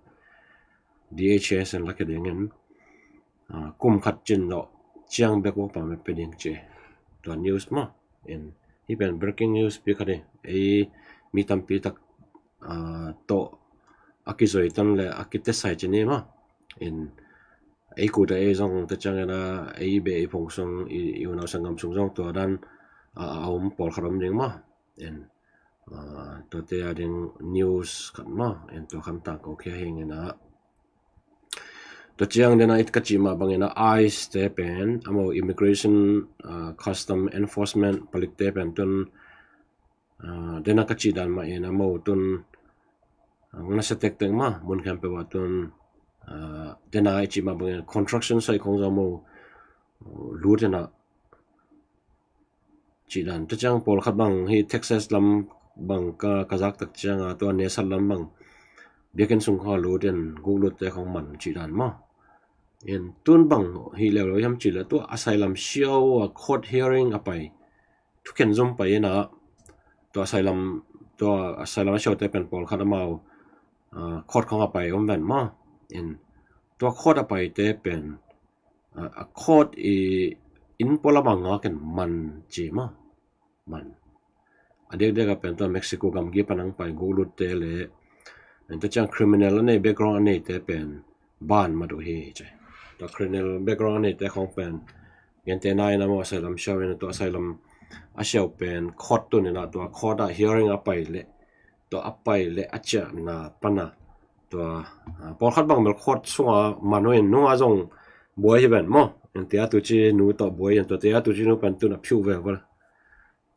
D H S in la khia ding in, ah, kum khat cin zawh ciang bek work permit pia ding ci. Tua news ma. In hi pen breaking news pi khat hi. Ei mi tampi tak, ah, tawh a kizoi tan le a kitesai ci ni ma. In ei kut a ei zong tua ciang in a ei beh i phung sung i, i unau sanggam sung zong tua dan, ah, a om pawlkhat om ding ma. In, ah, tuate a ding news khat ma. In tua khan tangko khia hi ing in a. Tua ciang den a it ka cih mah bang in a ICE te pen, amau Immigration, ah, Custom Enforcement palik te pen tun, ah, den a ka cih dan mah in amau tun, ah, nasa tektek ma, mun khempeuh ah tun, ah, den a i cih mah bang in construction site khong zong amau, ah, lut in a cih dan. Tua ciang pawlkhat bang hi Texas lam bang ka, ka zak tak ciang a, tua Nesat lam bang biakinn sung kha lut in guklut te khong man cih dan ma. In tun bang hi leuleu hiam cih le tua asylum siau a court hearing a pai, thukhen zom pai in a, tua asylum, tua asylum a siaute pen pawlkhat amau, ah, court khong a pai om ven ma. In tua court a paite pen, ah, a court i inn pualam a ngak in man ci ma. Man. A diakdiak a pen tua Mexico gamgi pan hong pai guklutte le, tua ciang criminal a nei, background a neite pen ban mat uh hi ci. Tua criminal background a neite khong pen, gentehna in amau asylum siau in, tua asylum a siau pen court tun in a, tua court ah hearing a pai le, tua a pai le a ciahna pan a, tua, ah, pawlkhat bang bel court sunga man uh in, nunga zong buai hi ven maw. In tia tuci nu tawh buai in, tua tia tuci nu pen tun a phiu ve val.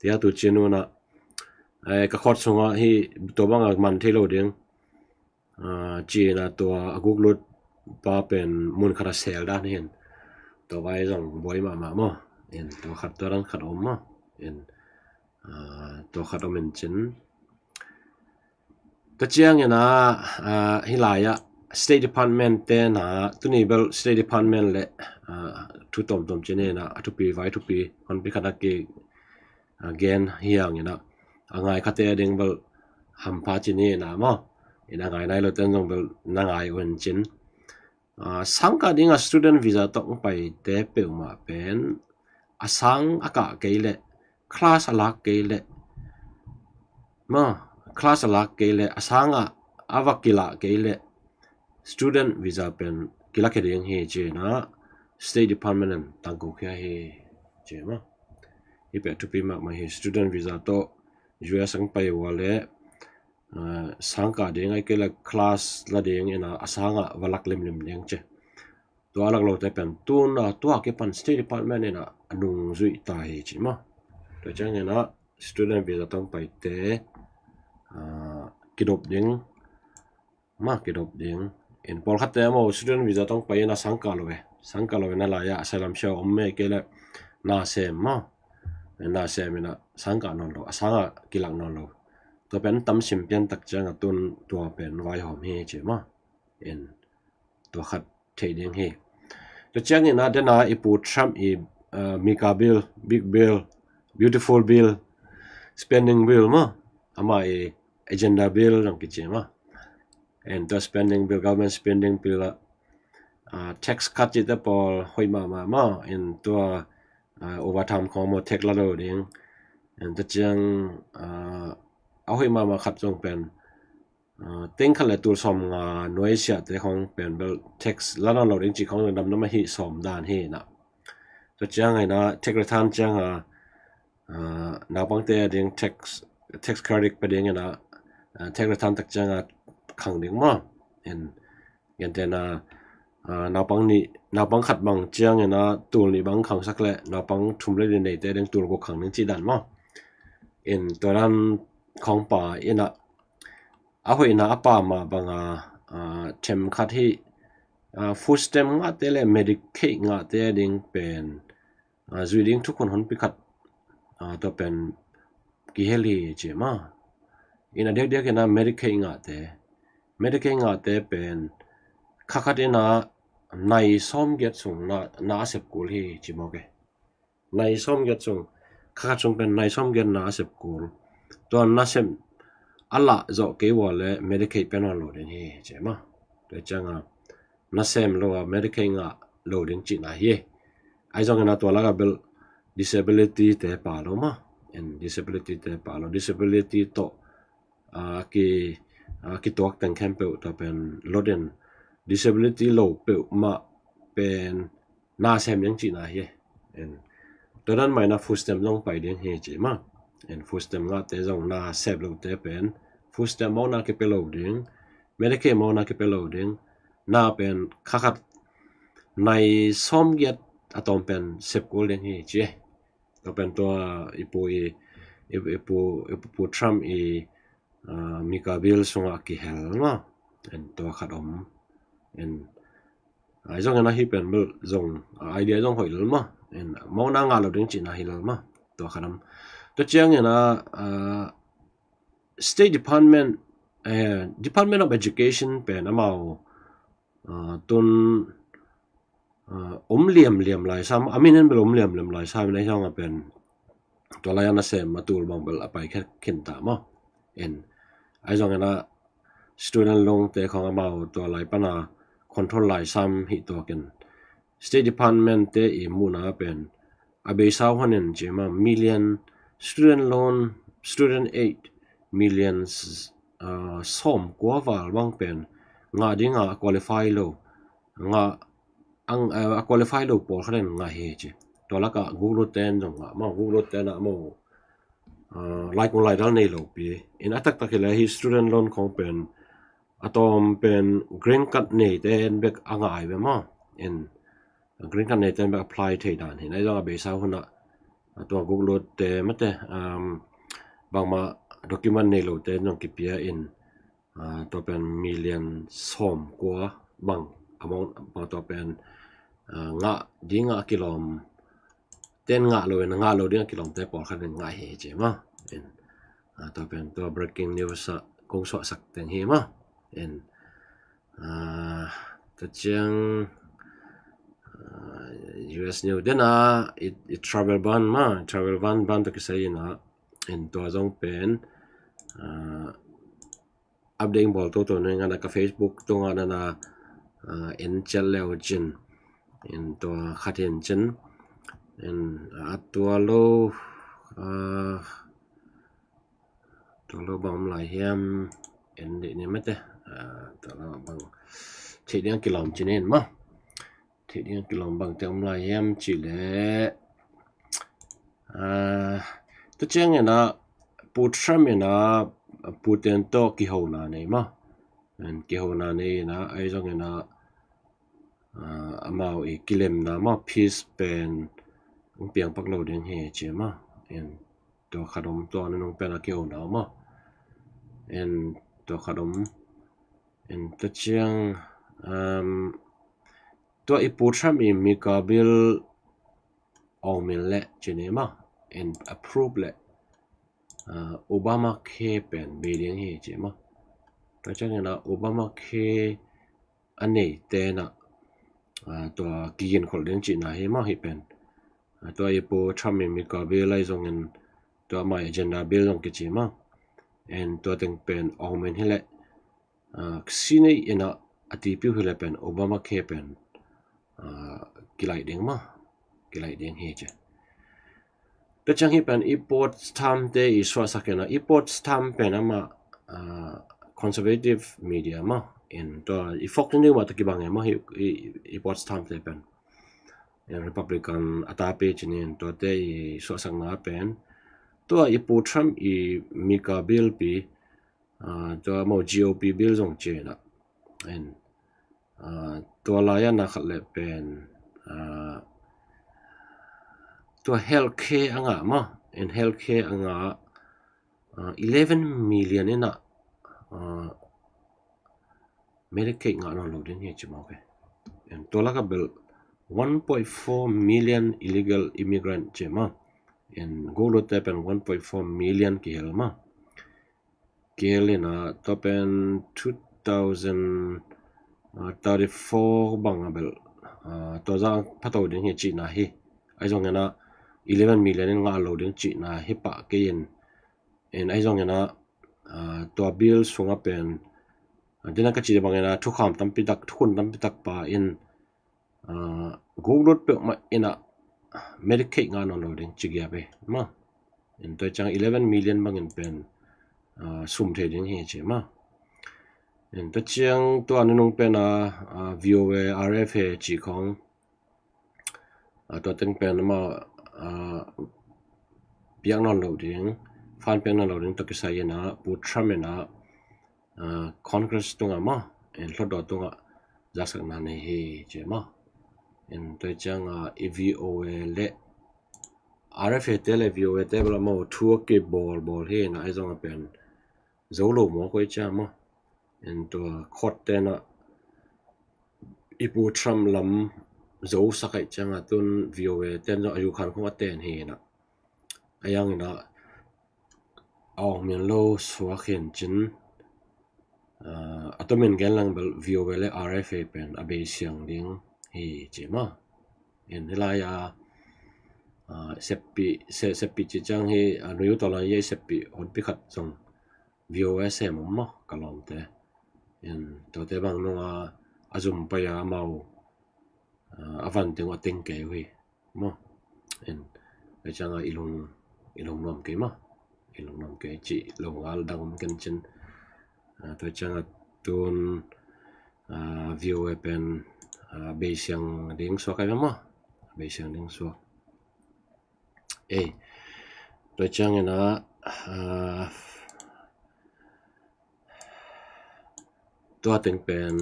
Tia tuci nu na, eh, ka court sunga hi tua bang a man thei lo ding, ah, ci in a tua a guklut pa pen mun khat a sel dan hi in. Tua vai zong buai mahmah maw. In tua khat tua dan khat om maw. In, ah, tua khat om in cin. Tua ciang in a, ah, hi lai ah State Department te na, tuni bel State Department le, ah, thu tomtom ci ni in a, a thupi vai thupi honpi khat a ki, ah, gen hi hang in a, a ngai khate a ding bel hampha ci ni in a maw. In a ngai nai lo ten zong bel na ngai uh in cin. Ah, sangkah ding a student visa tawh hong paite peuhmah pen a sang a kah kei leh, class a lak kei leh, ma, class a lak kei leh, a sang a, a va kilah kei leh, student visa pen kilakhia ding hi ci in a, State Department in tangko khia hi ci ma. Hih pen thupi mahmah hi. Student visa tawh U S ang pai ua le, ah, sangkah ding ahih kei le class la ding ina a sangah va lak limlim ding ci. Tua a lak lote pen tuna tua kipan State Department ina a nungzuih ta hi ci maw. Tua ciang ina student visa tawh paite, ah, kidop ding maw, kidop ding. In pawlkhatte maw student visa tawh pai ina sangkah lo e. Sangkah lo ina lai-ah asylum siau om e kei le na sem maw. Na sem ina sangkah nawn lo, a sangah kilak nawn lo. Tua pen tam sim pian tak ciang a tun tua pen vaihawm hi ci maw. In tua khat thei ding hi. Tua ciang ina dena i Pu Trump i, ah, mega bill, big bill, beautiful bill, spending bill maw. Ama i agenda bill dong kici maw. In tua spending bill, government spending bill ah, ah, tax cut cite pawl hoih mahmah maw. In tua, ah, overtime khong maw tax la lo ding. In tua ciang, ah, a hoih mahmah khat zong pen, ah, teng khat le tul sawm nga nuai siate khong pen bel tax la nawn lo ding ci khong dam dam ahi sawm dan hi na. Tua ciang ina tax return ciang a, ah, naupangte ding tax, tax credit pe ding ina, ah, tax return tak ciang a khang ding maw. In gentehna, ah, naupang nih, naupang khat bang ciang ina tul nih bang khangsak le naupang thum le li neite ding tul guk khang ding ci dan maw. In tua dan khong pa ina a hoihna a pa mah banga, ah, them khat hi, ah, food stamp ngahte le Medicaid ngahte ding pen, ah, zuih ding thukhun honpi khat, ah, tua pen kihel hi ci maw. Ina diakdiak ina Medicaid ngahte, Medicaid ngahte pen kha khat ina nai sawm giat sung na, na a sep kul hi ci maw ke. Nai sawm giat sung, kha khat sung pen nai sawm giat na a sep kul. Tua na sem a lah zawh kei ua le Medicaid pe nawn lo ding hi ci maw. Tua ciang a na sem lo a Medicaid ngah lo ding cihna hi. Ahi zongin a tua lak a bel disability te pa lo maw. In disability te pa lo, disability tawh, ah, ki, ah, kituak teng khempeuh tua pen lot in disability lo peuhmah pen na sem ding cihna hi. In tua dan mah ina food stamp zong pai ding hi ci maw. In food stamp ngahte zong na sep lote pen food stamp mawk na kipia lo ding, Medicaid mawk na kipia lo ding, na pen kha khat nai sawm giat a tawm pen sep kul ding hi ci. Tua pen tua i pu i, i, i pu, i pu Trump i, ah, mega bill sungah kihel maw. In tua khat om. In ahi zongin a hih pen bel zong, ah, idea zong hoih lel maw. In mawk na ngah lo ding cihna hi lel maw. Tua khat om. Tua ciang ina, ah, State Department, eh, Department of Education pen amau, ah, tun, ah, om liamliam lai sam, a min in bel om liamliam lai sam in ahi zong a pen tua lai a na sem a tul bang bel a pai khin ta maw. In ahi zongin a student loan te khong amau tua lai pana control lai sam hi tuakin State Department te i muhna pen a beisa huan in ci maw, million student loan, student aid, million, ah, sawm kua val bang pen ngah ding a qualify lo, ngah ang, ah, a qualify lo pawlkhat in ngah hi ci. Tua lak a guklut ten zong ngah maw, guklut ten a maw, ah, laikung laidal nei lo pi. In a taktak hi le hi student loan khong pen a tawm pen green card neite in bek a ngah ai ve maw. In green card neite in bek apply thei dan hi. Ahi zong a beisa hun a, a tua guklut te mate, um, bangmah document nei lote in zong kipia in, ah, tua pen million sawm kua bang amount, bang tua pen, ah, ngah ding a kilawm ten ngah lo in, ngah lo ding a kilawmte pawlkhat in ngah hi ci maw. In, ah, tua pen tua breaking news ah kong suahsak teng hi maw. In, ah, tua ciang, ah, U S news dena i, i travel ban maw, travel ban, ban tua kisai ina, in tua zong pen, ah, update bawl toto nung ina ka Facebook tungah nana, ah, en ciat leu cin. In tua khat hi in cin. In, ah, tua lo, ah, tua lo bang om lai hiam, en dih ni mate. Ah, tua lo bang theih ding a kilawm cin in maw. Theih ding a kilawm bangte om lai hiam cih leh, Ah, tua ciangin ah Pu Trump in ah Putin tawh kihona nei maw. Kihona nei in ah ahi zongin ah, ah, amau i kilemna maw, peace pen hong piang pak lo ding hi ci maw. Tua khat om, tua nunung pen a kihona om maw. Tua khat om. Tua ciang, um, tua i Pu Trump i Mika bill Aung Min le ci ni maw, in approve le, ah, Obamacare pen bei ding hi ci maw. Tua ciangin ah Obamacare a neite in ah, ah, tua kiginkholh ding cihna hi maw hih pen. Ah, tua i Pu Trump i Mika bill ahi zongin tua amah i agenda bill zong kici maw. Tua teng pen Aung Min hi leh, ah, si nei in ah a tipiu hi leh pen Obamacare pen, ah, kilaih ding maw, kilaih ding hi ci. Tua ciang hih pen Epoch Times te i suahsak in ah, Epoch Times pen amah, ah, conservative media maw. Tua i Fox News mah tawh kibang e maw, hih i Epoch Times te pen. Republican a tapi ci ni, tuate i suahsakna pen tua i Pu Trump i Mika bill pi, ah, tua amau G O P bill zong ci in ah, ah, tua lai-ah na khat le pen, ah, tua healthcare a ngah maw, healthcare a ngah, ah, eleven million in ah, ah, Medicaid ngah nawn lo ding hi ci maw. Tua lakah bel one point four million illegal immigrant ci maw. Guklutte pen one point four million kihel maw. Kihel in ah tua pen two thousand thirty-four bang a bel, ah, tua zah phato ding hi cihna hi. Ahi zongin ah eleven million in ngah lo ding cihna hi pah kei in. Ahi zongin ah, ah, tua bill sungah pen, ah, dena ka cih bangin ah thukham tampi tak, thukhun tampi tak pa in, ah, guklut peuhmah in ah Medicaid ngah nawn lo ding ci giap hi maw. Tua ciang eleven million bangin pen, ah, sum thei ding hi ci maw. Tua ciang tua nunung pen ah, ah, V O A, R F A ci khong, ah, tua teng pen amah, ah, piak nawn lo ding, fan piak nawn lo ding tawh kisai in ah Pu Trump in ah, ah, Congress tungah maw, hlutdaw tungah zaksakna nei hi ci maw. Tua ciang ah i V O A le R F A te le V O A te bel amau thu a kibawlbawl hi in ah, ahi zongah pen zo lo mawk uh hi ci maw. Tua court te in ah i Pu Trump lam zosak ahih ciangah tun V O A ten zong a yukhan khong a ten hi in ah, a yang in ah a awk min lo suak hi in cin, ah, a tomin gen lang bel V O A le R F A pen a beisiang ding hi ci maw. Hih lai-ah, ah, seppih, se-, seppih cih ciang hi, ah, nuyu tawh lai-ah i seppih honpi khat zong V O A sem om maw, ka lawmte. Tuate bang nungah a zum pai-a amau, ah, a van teng uh a teng kei uh hi maw. Tua ciangah i lung, i lung nuam kei maw. I lung nuam kei cih lo ngal dang om ken cin. Ah, tua ciangah tun, ah, V O A pen, ah, beisiang ding suak ai maw. Beisiang ding suak. Ei, tua ciangin ah, ah, tua teng pen,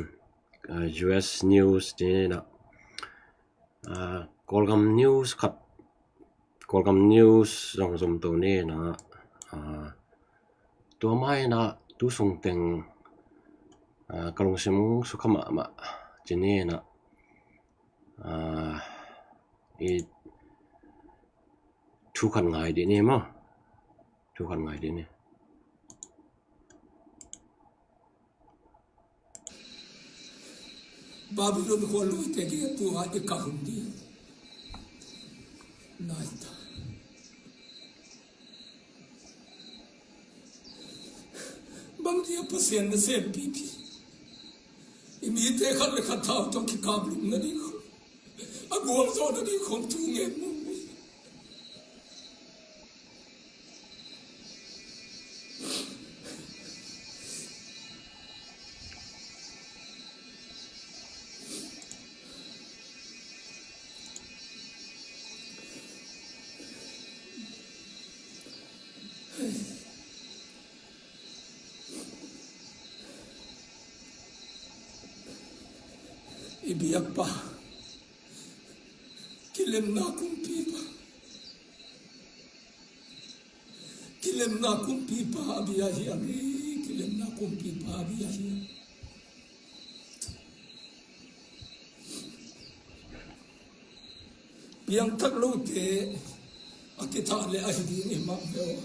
ah, U S news ni in ah, ah, Kawlgam news khat, Kawlgam news zong zom to ni in ah, ah, tua mah in ah tu sung teng, ah, ka lungsim sukha mahmah ci ni in ah, ah, i thu khat ngai dih ni maw. Thu khat ngai dih ni. Babylon khua luite ding a tua i kah hun ding. Nai ta. Bang dia Pasian na sem pipi. I mite khat le khat thau tawh kikap lum nading khong, a gualzawh nading khong thu ngen mawk ni. I biakpa, kilemna kumpipa, kilemna kumpipa a bia hiam hi, kilemna kumpipa a bia hiam. Piangthak lote a kithah le ahi ding hi mah ve aw.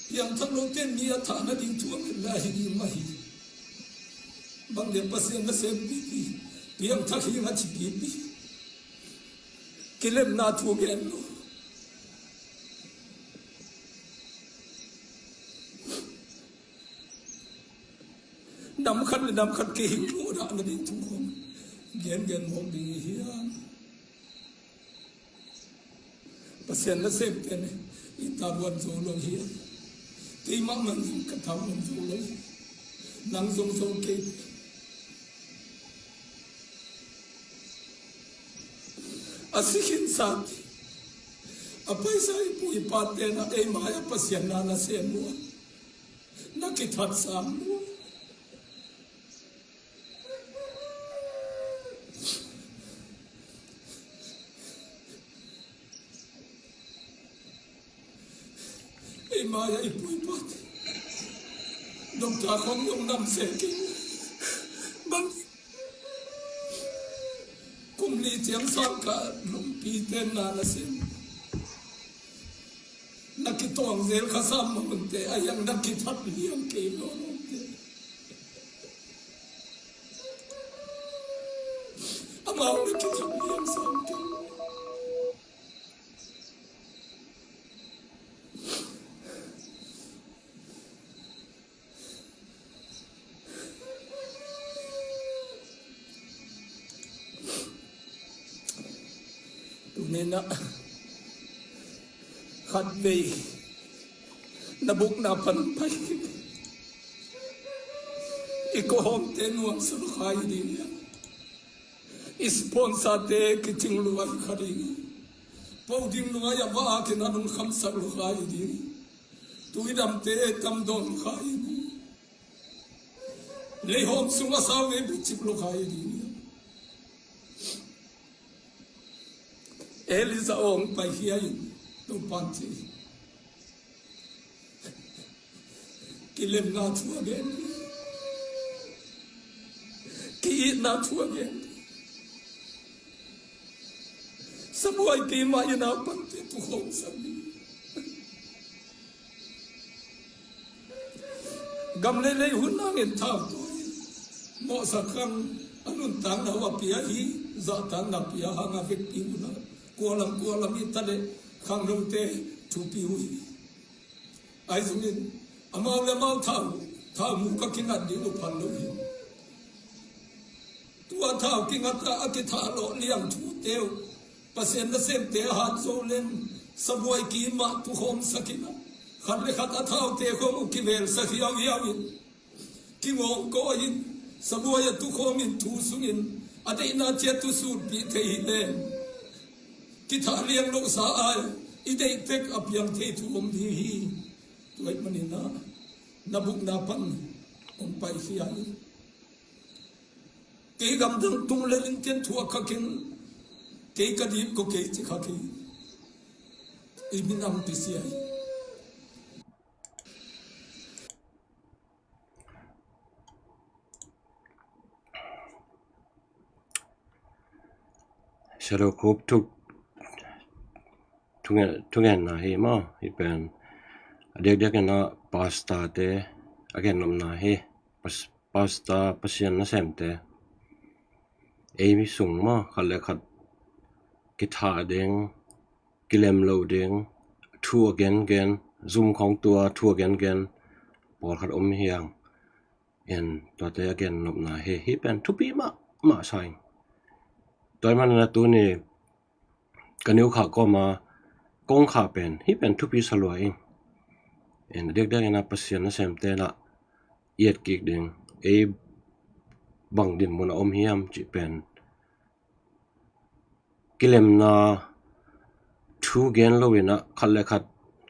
Piangthak lote mi a thah nading thu a nget le ahi ding mah hi. Bang dia Pasian nasem pipi, piangthak hi nga ci pipi. Kilemna thu gen lo. Nam khat le nam khat kihing muhdah nading thu khong gengen mawk ding hi hiam? Pasian nasemte ne, i tavuan zo lo hiam? Keimah man zong ka tavuan zo lo hi. Nang zong zo kei. A si khinsa, a paisa i pu i pate na ei mai-ah Pasian na na sem uh a, na kithat sam uh a. Ei mai-ah i pu i pate doctor khong zong nam se kei. Bang kum li ciang sang ka lungpi ten na na sem. Na kitawng zel kha sam mahunte a hiang na kithat liang kei lo lawmte. Amau na kithat liang sam kei. Tuni-in ah khatvei na bukna pan pai, i kawhawmte nuamsa lua kha hi ding hi. I sponsor-te kicing lua hi kha ding hi. Po ding lua hi a, va a kina lungkhamsak lua kha hi ding hi. Tuidamte tamdawn lua kha hi ding hi. Leihawm sung a sau ngei bicip lua kha hi ding hi. Elijah hong paikhia in Topa'n ci hi. Kilemna thu a gen hi. Ki-itna thu a gen hi. Sabuai keimah inn a pante tukhawm sak hi. Gam leilei hun hangin thau tawi mawhsak hang, a nuntakna uh a pia hi. Zahtakna pia hang a vekpi hun a kualam kualam hi ta leh khangnote thupi uh hi. Ahi zongin amau le amau thau, thau mu ka kingat ding uh phal lo hi. Tua thau kingat a, a kithah lawh liang thute uh Pasian nasemte a hat zo leng, sabuai kiim ah tukhawm sak in a, khat le khat a thaute khong uh kivel sak hiauhiau in, kingawngkawi in, sabuai a tukhawm in thu sungin a deihna ciat uh sutpih thei hi leng, kithah liang lohsa ai i deih tek a piang thei thu om ding hi. Tua ahih manin ah na bukna pan hong paikhia in. Kei gamdang tung le ringtian thuak kha keng, kei ka dip ko kei ci kha kei. I minam pisia hi. Sia Lo Khup thu, thungen, thungenna hi maw, hih pen a diakdiak in ah pastor-te a gennopna hi. Pas-, pastor, Pasian nasemte, ei mi sung maw, khat le khat kithah ding, kilem loh ding, thu a gengen, zum khawng tua thu a gengen pawlkhat om hi hang. En, tuate a gennopna hi, hih pen thupi mahmah sa ing. Tua ahih manin ah tuni ka neu khah kawma kong khah pen hih pen thupi sa lua ing. En, a diakdiak in ah Pasian nasemte lah i et kik ding, ei bang dinmun a om hiam cih pen kilemna thu gen lo in ah khat le khat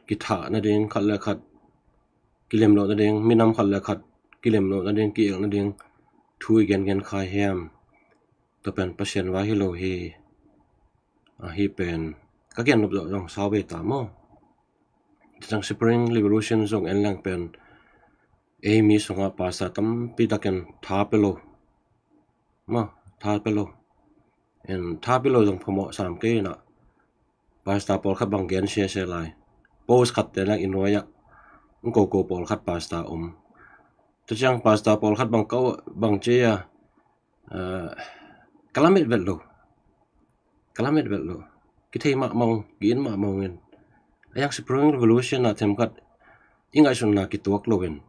kithah nading, khat le khat kilem loh nading, minam khat le khat kilem loh nading, ki-el nading thu i gengen kha hiam? Tua pen Pasian vai hi lo hi. Ahi pen ka gen nop zawh zong sau ve ta maw. Tua ciang Spring Revolution zong en leng pen ei mi sungah pastor tampi takin tha pe lo maw, tha pe lo. En tha pe lo zong phamawh sam kei inah, pastor pawlkhat bang gen siasia lai. Post khat te leng i nuai-ah ung koko pawlkhat pastor om. Tua ciang pastor pawlkhat bang kau bang cia, ah, ka lamet vet lo. Ka lamet vet lo. Kithei mahmah ung, ki-in mahmah ung in. A yang Spring Revolution ah themkhat i ngaihsutna kituak lo in.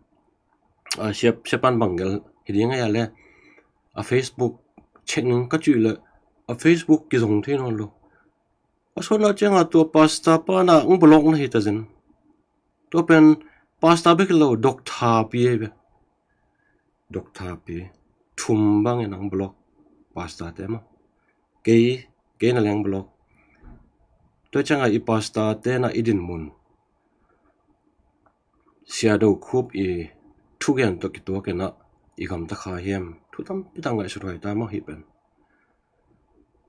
Ah, siap, siapan bang gel hi ding a ya le. A Facebook check ning ka cuih le. A Facebook kizong thei nawn lo. A sawtna ciangah tua pastor pana ung block na hi ta zin. Tua pen pastor bek hi lo, doctor pi ei ve. Doctor pi thum bangin ang block pastor te maw. Kei, kei na leng block. Tua ciangah i pastor te na i din mun. Sia Do Khup i thugen tawh kituak inah i gamta kha hiam? Thu tampi tak ngaihsut huai ta maw hi pen.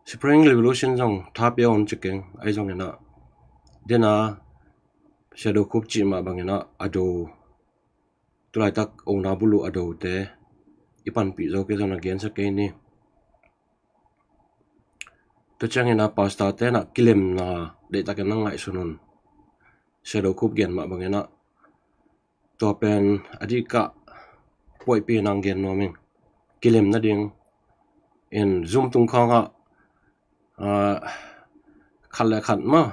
Spring Revolution zong tha pia on cikeng ai zong inah. Dena Sia Do Khup cih mah bang inah a do. Tulaitak ona bulu a do te i panpih zo kei zong na gensa kei ni. Tua ciangin a pastor te na kilemna deihtakin na ngaihsun un. Sia Do Khup gen mah bangin a tua pen a dikah puaihpi nang gen nuam ing. Kilem nading in zum tung khawngah, ah, khat le khat maw,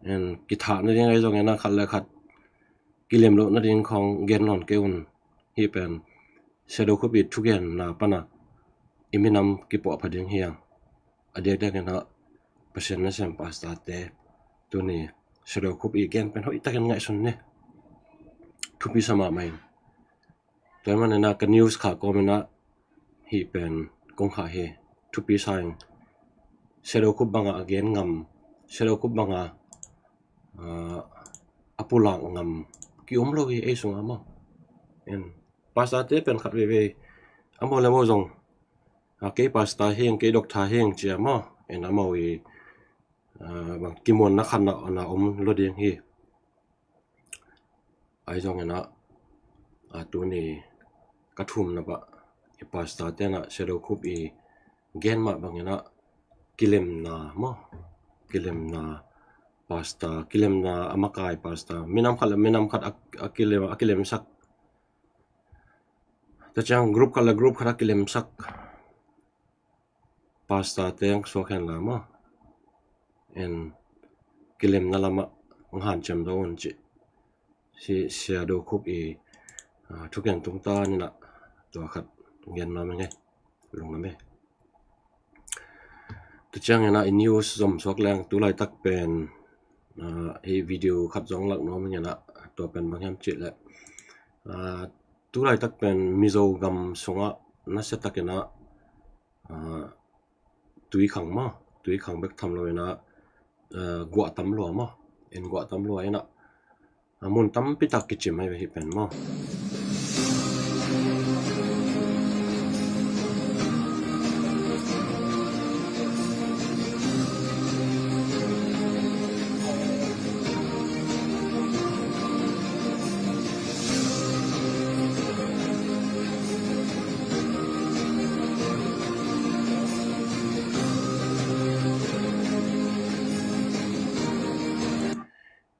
in kithah nading ahi zongin a khat le khat kilem loh nading khawng gen nawn kei un. Hih pen Sia Do Khup i thugenna pana i minam kipuahpha ding hi hang. A diakdiakin a Pasian nasem pastor te tuni Sia Do Khup i gen pen hoihtakin ngaihsun ni. Thupi sa mahmah ing. Tua hi manin a ka news khah kawmin a hih pen kong khah hi. Thupi sa ing. Sia Do Khup banga a gen ngam, Sia Do Khup banga, ah, a pulak ngam ki om lo hi ei sungah maw. In pastor te pen khat veivei a maw le maw zong, ah, kei pastor hi ing, kei doctor hi ing cia maw. In a maw i, ah, bang kimuanna khat na, na om lo ding hi. Ahi zongin a, a tuni ka thumna pah i pastor te na Sia Do Khup i gen mah bangin a kilemna maw, kilemna pastor, kilemna a makai pastor, minam khat le minam khat a, a kilem, a kilemsak. Tua ciang group khat le group khat a kilemsak pastor te ang suak hen la maw. En kilemna lamah ang hanciam zo un ci. Si Sia Do Khup i, ah, thugen tungta nina tua khat gen nuam ing e. Lungnuam e. Tua ciangin a i news zom suak leng tulaitak pen, ah, hi video khat zong lak nuam ing e na tua pen bang hiam cih leh, ah, tulaitak pen Mizo gam sungah nasiatakin a, ah, tuikhang maw, tuikhang bek tham lo in a, ah, guah tam lua maw, en guah tam lua in a, a mun tampi tak kicim ahi ve hih pen maw.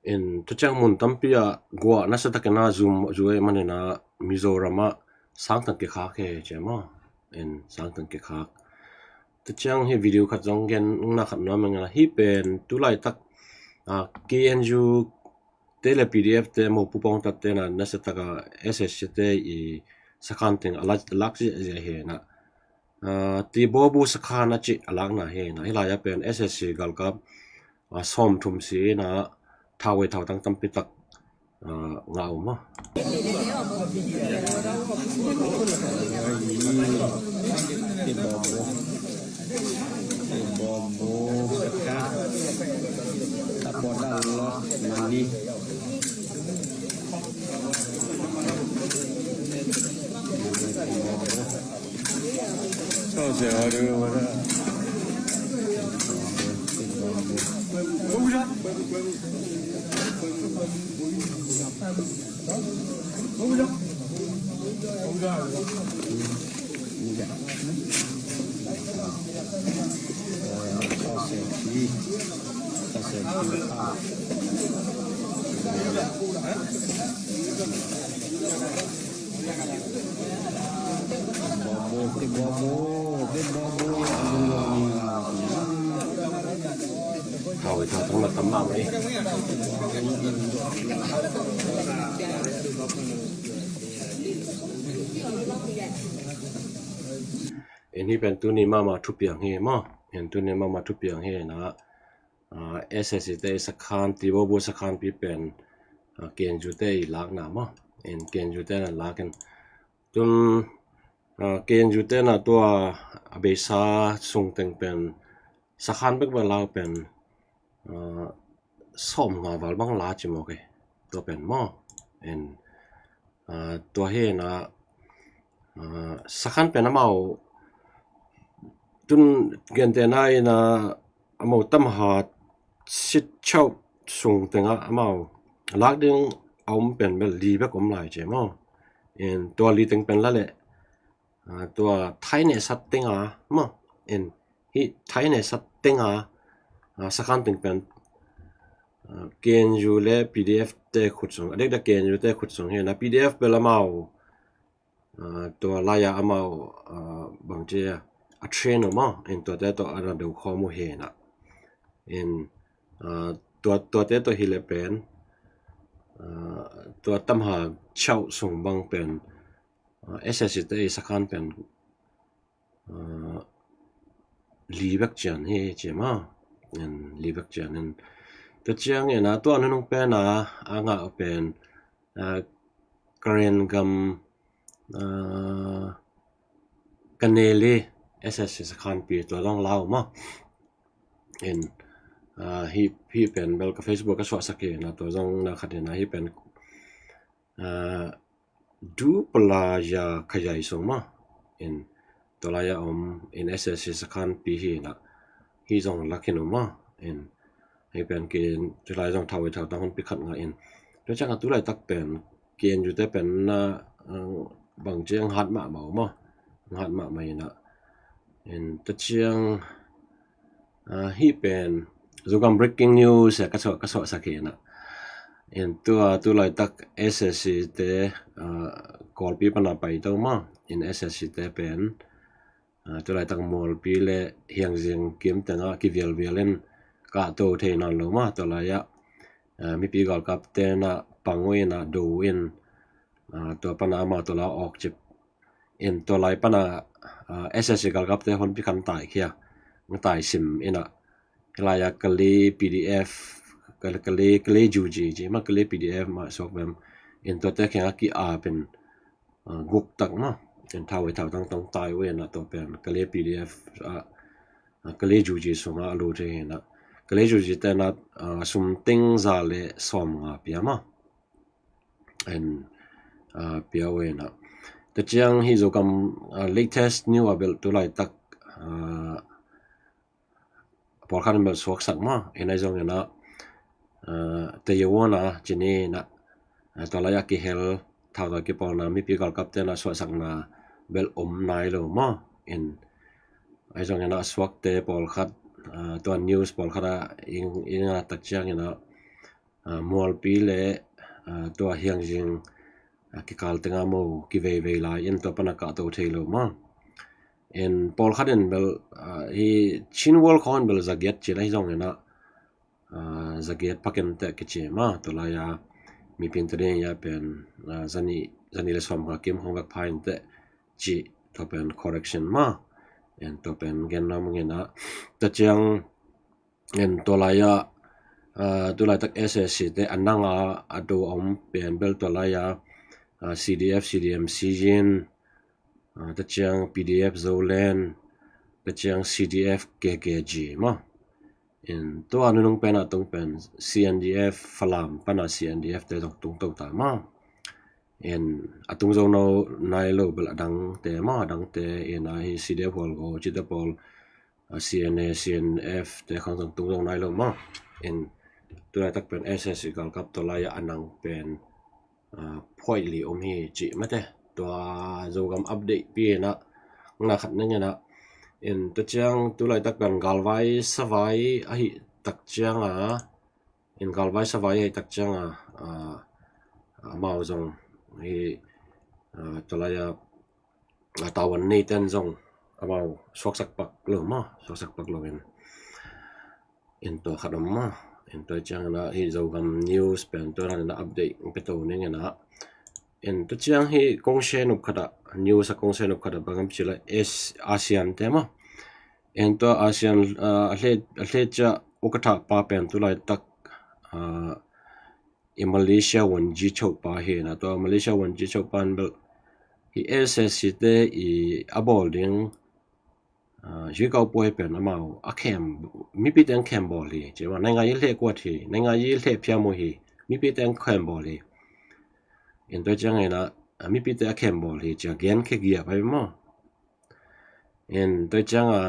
In tua ciang mun tampi ah guah nasiatakin a zum, zu ei manin a Mizoram ah sangtang kikhak hi cia maw. In sangtang kikhak. Tua ciang hi video khat zong genna khat nuam ing a, hih pen tulaitak, ah, K N U te le P D F te mo pupawng tat te na nasiataka S S C te i sakhan teng a lak, lak ziahziah hi na. Ah, Tibabu sakhan a cih a lakna hi na. Hih lai-ah pen S S C galkap, ah, sawmthum si na thau ei thautang tampi tak, ah, ngah uh maw. Thau i thau tang na tam mah mai. En hi pen tuni mahmah thupiang hi maw. En tuni mahmah thupiang hi na. Ah, S S C te i sakhan, Tibobu sakhanpi pen, ah, K N U te i lakna maw. En K N U te na lak en. Tun, ah, K N U te na tua a beisa sung teng pen sakhan bek bek lak pen, ah, sawm nga val bang la ci maw kei. Tua pen maw. En, ah, tua hi na, ah, sakhan pen amau tun gentehna in a amau tamhat sit chauh sung tengah amau lak ding a om pen bel li bek om lai ci maw. En tua li teng pen la leh, ah, tua thaineh sat tenga maw. En hi thaineh sat tenga, ah, sakhan teng pen, ah, K N U le P D F te khut sung, a dek dek K N U te khut sung hi na P D F bel amau, ah, tua lai-a amau, ah, bangci a, a train uh maw. En tuate tawh a na do khawm uh hi na. En, ah, tua, tuate tawh hi le pen, ah, tua tamhat chauh sung bang pen, ah, S S C te i sakhan pen, ah, li bek cian hi ci maw. En li bek cian en. Tua ciang en a tua nunung pen a, a ngah pen, ah, Karen gam, ah, Kaneli S S C sakhanpi tua dong lau maw. En, ah, hi, hi pen bel ka Facebook ka suahsak hi na tua dong na khat hi na hi pen, ah, Dupalaya Khayai sung maw. En tua lai-a om en S S C sakhanpi hi na hi zong lak hi nu maw. En hi pen K N U te lai zong thau i thau tang hun pi khat ngah in. Tua ciang a tu laitak pen K N U te pen na, ah, bang ciang hat mahmah uh maw. Hat mahmah in a. En tua ciang, ah, hi pen Zogam breaking news a ka suah, ka suahsak hi na. En tua tu laitak S S C te, ah, Kawlpi pana pai to maw. En S S C te pen ah, tua laitak Mualpi le Hiangzing kim tengah kivialvial in kahto thei nawn lo maw. Tua lai-ah, ah, mipi galkap te na pang uh in a do uh in, ah, tua pana amau tua lai awk cip in tua lai pana, ah, S S C galkap te honpi khan taikhia, taisim in a. Hi lai-ah Kale P D F, Kale, Kale, Kale Juji ci maw, Kale P D F mah suak vem in tuate kiangah ki-ap in, ah, guk tak maw. En thau i thau tang tong tai uh in a tua pen Kale P D F, ah, ah, Kale Juji sungah a lut hi na. Kale Juji te na, ah, sum teng za le sawm nga pia maw. En, ah, pia uh in a. Tua ciang hi Zogam, ah, latest new a bel tu laitak, ah, pawlkhat in bel suaksak maw. En ahi zongin a, ah, Taiwan a cini na, ah, tua lai-ah kihel, thau tua kipawlna, mipi galkap te na suahsakna bel om nai lo maw. En ahi zongin a suakte pawlkhat, ah, tua news pawlkhat a ing, ing a tak ciangin a, ah, Mualpi le, ah, tua Hiangzing, ah, kikal tengah maw kiveivei lai in tua pana kahto thei lo maw. En pawlkhat in bel, ah, hi Chin World khawng in bel zagiat ci la hi zongin a, ah, zagiat pha kei inteh kici maw. Tua lai-ah mipi in tua ding a pen, ah, zani, zani le sawm nga kim khawng vek pha inteh ci tua pen correction maw. En tua pen gen nuam ing in a. Tua ciang en tua lai-ah, ah, tu laitak S S C te a nang a, a do a om pen bel tua lai-ah, ah, C D F, C D M Siyin, ah, tua ciang P D F Zoland, tua ciang C D F K K G maw. En tua nunung pen a tung pen C N D F Falam pana C N D F te zong tung to ta maw. In a tung zo no nai lo bel a dangte maw, a dangte in a hi C D F hual go cite pawl, a C N A, C N F te khang zong tung zo nai lo maw. In tulaitak pen S S C galkap tua lai-ah a nang pen, a, phuaih li om hi cih mate. Tua Zogam update pi in a, na khat ning in a. In tua ciang tulaitak pen galvai savai ahi tak ciang a, in galvai savai ahi tak ciang a, a, amau zong hi, a, tua lai-a, a, tavuan neiten zong amau suaksak pak lo maw, suaksak pak lo in. In tua khat om maw. In tua ciang in a hi Zogam news pen tua dan in a update pe to ning in a. In tua ciang hi kong share nop khat a, news a kong share nop khat a bang hiam cih leh ASEAN te maw. In tua ASEAN, a, a hle, a hle cia ukatha pa pen tulaitak, a, i Malaysia wunji chopa hi na, tua Malaysia wunji chopa in bel hi S S C te i a bawl ding, a, Zui Kau Puai pen amau a khem, mipite ang khem bawl hi, ci maw, naingai i hle kuat hi, naingai i hle phiam uh hi, mipite ang khem bawl hi. In tua ciang in a, a, mipite a khem bawl hi, cia gen khe gia pai maw. In tua ciang a,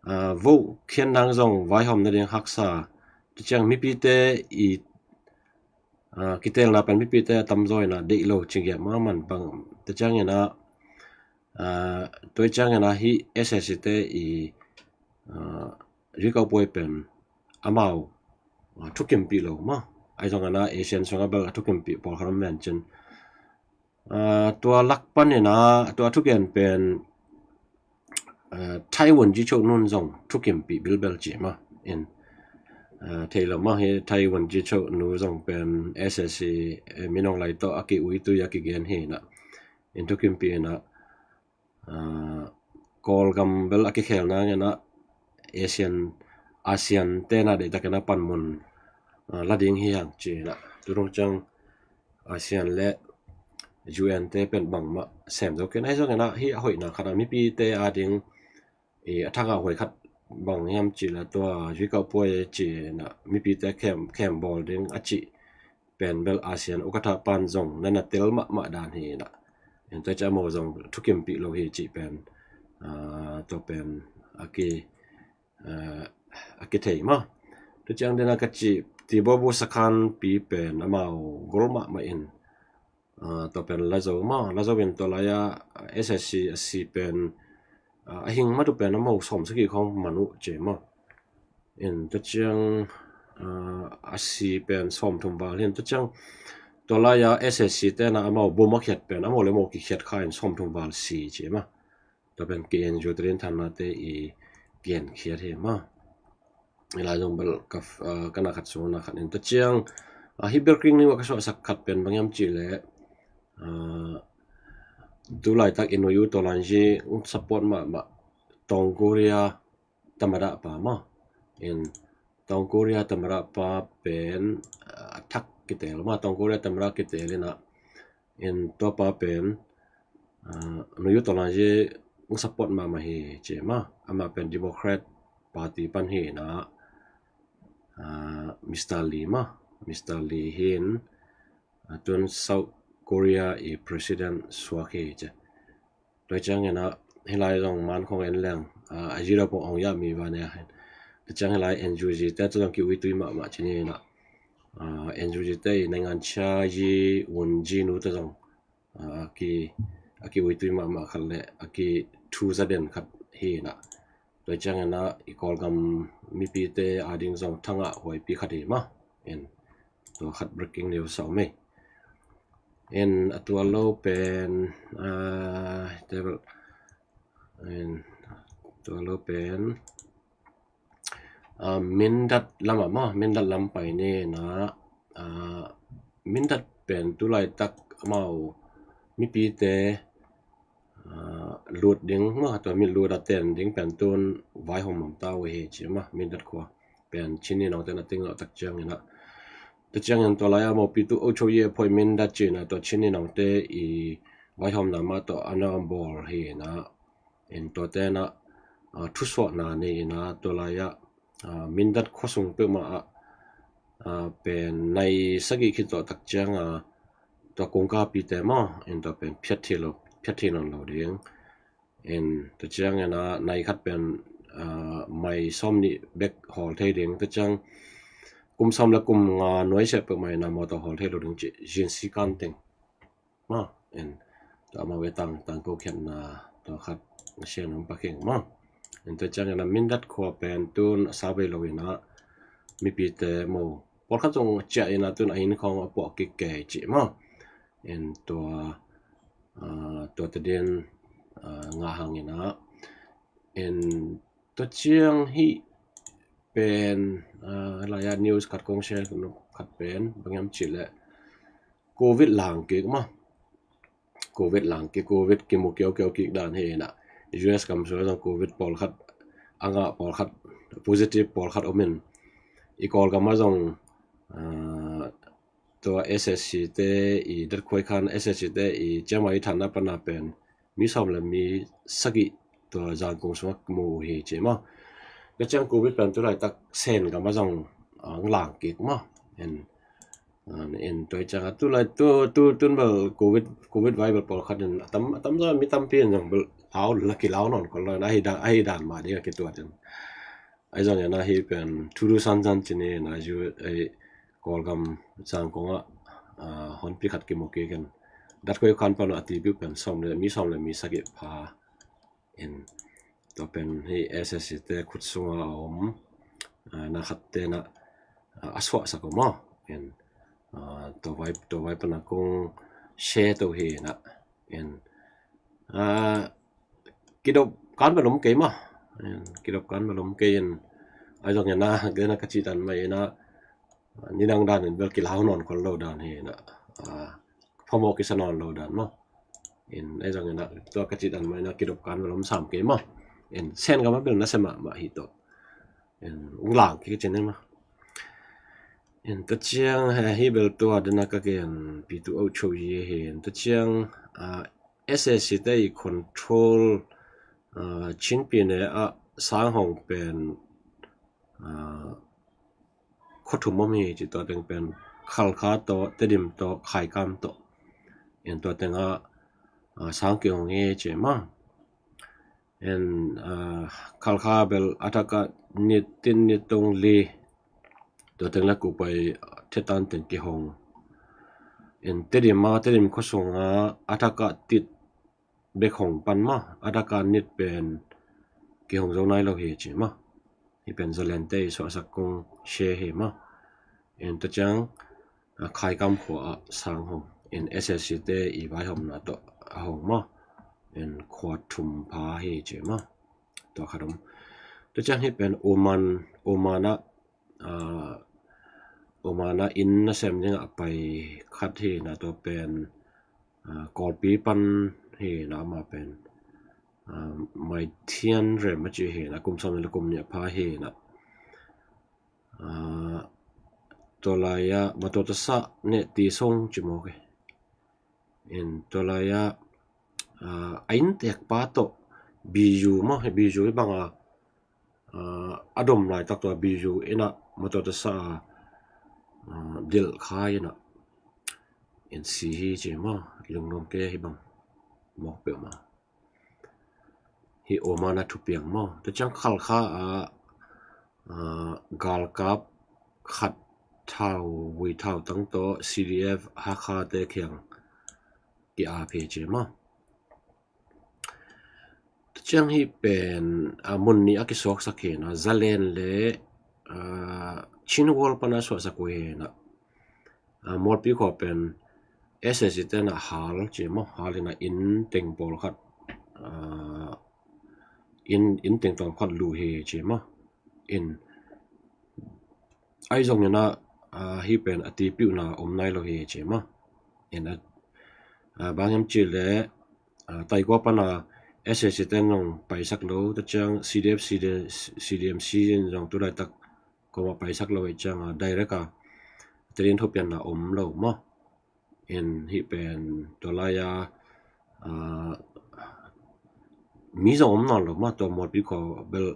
a, vote khian nang zong vaihawm nading haksa, tua ciang mipite i, a, kitelna pen mipite a tamzaw in a deih lo ci giat maw man bang. Tua ciang in a, a, tua ciang in a hi S S C te i, a, Zui Kau Puai pen amau, a, thukimpih lo maw. Ahi zong in a ASEAN sung a bel a thukimpih pawlkhat om men cin. A, tua lak pan in a, tua thugen pen, a, Thai wunji cho nun zong thukimpih bilbel ci maw. In, a, thei lo maw hi Thai wunji cho nu zong pen S S C, e, Min Aung Hlaing tawh a kiuitui a kigen hi na. In thukimpih in a, a, Kawlgam bel a kikhel nang in a ASEAN, ASEAN te na deihtak in a panmun, a, la ding hi hang ci na. Tua dong ciang ASEAN le U N te pen bangmah sem zo kei na hi zong in a hi a hoihna khat a mipite a ding i a thangah huai khat bang hiam cih leh tua Zui Kau Puai ci na mipite khem, khem bawl ding a cih pen bel ASEAN ukatha pan zong na na tel mahmah dan hi na. In tua ciang amau zong thukimpih lo hi cih pen, a, tua pen a ki, a, a kithei maw. Tua ciang den a ka cih Tibabu sakhan pi pen amau gol mahmah in, a, tua pen la zo maw, la zo in tua lai-a S S C a si pen, a, a hing matu pen amau sawm sagih khawng man uh ci maw. In tua ciang, a, a si pen sawm thum val hi in tua ciang tua lai-a S S C te na amau bom a khiat pen amau le amau kikhiat kha in sawm thum val si ci maw. Tua pen K N U te din thanna te i genkhiat hi maw. Hi lai zong bel ka, a, ka na khat sung na khat in tua ciang, a, hi breaking news a ka suahsak khat pen bang hiam cih leh, a, tulaitak i nuai uh tawlanzi support mahmah Tawng Korea tamada pa maw. In Tawng Korea tamada pa pen, a, a thak kitel maw, Tawng Korea tamada kitel in a. In tua pa pen, a, nuai uh tawlanzi support mahmah hi ci maw. Amah pen Democrat Party pan hi na, a, Mister Lee maw. Mister Lee hi in, a, tuan South Korea i president suak hi ci. Tua ciang in a hi lai zong man khong en leng, a, a zira pong ong ya mi va ne a hin. Tua ciang hi lai N U G te tua zong kiuitui mahmah ci ni na. A, N U G te i naingan chia yi wun ji nu tua zong, a, a ki, a kiuitui mahmah khat le a kithu zaden khat hi na. Tua ciang in a i Kawlgam mipite a ding zong thangah huaipi khat hi maw. In tua khat breaking news a om ei. In a tua lo pen, a, te bel, in tua lo pen, a, Mindat lamah maw, Mindat lam pai ni na, a, Mindat pen tulaitak amau mipite, a, lut ding maw, tua mi lut a ten ding pen tun vaihawm om ta uh hi ci maw, Mindat khua pen Chin Ni Naung ten a ting zawh tak ciang in a. Tua ciang in tua lai a mawpi tu o cho ye phoi Mindat ci na tua Chin Ni Naung te i vaihawmna mah tawh a na bawl hi na. In tua te na, a, thusuahna nei in a tua lai a, a, Mindat khua sung peuhmah ah, a, pen nai sagih khit zawh tak ciang a, tua kungkapite maw, in tua pen phiat thei lo, phiat thei nawn lo ding. In tua ciangin a nai khat pen mai sawm nih bek hawl thei ding. Tua ciang kum sawm le kum nga nuai siah peuhmah in a mawtaw hawl thei lo ding cih, zinsi kan teng maw. In tua amau e tang tang ko khiatna tua khat na siang nung pakheng maw. In tua ciangin a Mindat khua pen tun a sa bei lo in a mipite maw, pawlkhat zong ciah in a tun a inn khawng a puah kik kei cih maw. In tua tua tadin ngah hangin a, in tua ciang hih pen laia news khat kong share khat pen bang hiam cih leh Covid lang kik maw. Covid lang kik, Covid kimu kiaukiau kik dan hi in a, U S gam sung zong Covid pawlkhat a ngah, pawlkhat positive pawlkhat om in, i Kawlgam ah zong tua S S C te i datkhuai khan S S C te i ciamah i thanna pana pen mi sawm le mi sagih tua Zangkong sungah mu uh hi ci maw. Tua ciang Covid pen tu laitak Sen gam ah zong ang lang kik maw. En en tua ciang a tu lai tu tu tun bel Covid Covid vai bel pawlkhat in a tam a tam zong mi tampi in zong bel lau la kilau nawn kol lo in a hi dan a hi dan mah ding a kituat in. Ahi zongin a hih pen thu thu san san ci ni in a, Kawlgam Zangkong ah honpi khat kimu kik in, datkhuai khan pan a tipiu pen sawm le mi sawm le mi sagih pha in, tua pen hih S S C te khut sunga a om na khat te na a suahsak om aw in, tua vai tua vai pan a kong share to hi na in, kidop kan bel om kei maw. Kidop kan bel om kei in, ahi zongin a gena ka cih dan mah in a, nidang dan in bel kilau nawn kol lo dan hi na, phamawh kisa nawn lo dan maw. In ahi zongin a tua ka cih dan mah in a kidop kan bel om sam kei maw. In Sen gam ah bel nasia mahmah hi tawh. In ung lang kik cin hi maw. In tua ciang hih bel tua dena ka gen pi tu au cho hi hi. In tua ciang S S C te i control Chinpi ne ah sang hong pen khua thum om hi ci, tua teng pen Khalkha tawh, Tedim tawh, Khaikam tawh. In tua tengah sang kihong hi ci maw. In Khalkha bel a thakah nitin nitung li tua teng le kupai thetan teng kihong. In Tedim ah, Tedim khua sungah a thakah tit bek hong pan maw, a thakah nit pen kihong zo nai lo hi ci maw. Hih pen Zalen te i suahsak kong share hi maw. In tua ciang Khaikam khua ah sang hong in S S C te i vaihawmna tawh a hong maw. In khua thum pha hi ci maw. Tua khat om. Tua ciang hih pen Oman, Oman ah Oman ah inn nasem dingah a pai khat hi na, tua pen Kawlpi pan hi na, amah pen Maithian Rem a ci hi na, kum sawm le kum nih a pha hi na. Tua lai-ah Matua Tasah ne ti song ci mawk hi. In tua lai-ah a inntekpa tawh Biju maw, Biju hi banga a dom laitak tua Biju innah Matua Tasah a dilh kha innah in si hi ci maw, lungnuam kei hi bang mawk peuhmah. Hih Oman a thupiang maw. Tua ciang Khalkha ah galkap khat thau, vui thau tang tawh C D F Hakha te kiang ki-ap hi ci maw. Tua ciang hih pen mun nih a kisuaksak hi na, Zalen le Chin Wall pana suahsak uh hi na. Mualpi khua pen S S C te na hal ci maw, hal hi na, inn teng pawlkhat, inn teng pawlkhat luh hi ci maw. In ahi zongin ah hih pen a tipiuhna om nai lo hi ci maw. In bang hiam cih leh Taigua pana S S C te zong paisak lo, tua ciang C D F, C D M C in zong tu laitak kawmah paisak lo hi ciang a direct a tadin thupianna om lo maw. In hih pen tua lai-a mi zong om nawn lo maw, tua mualpi khua bel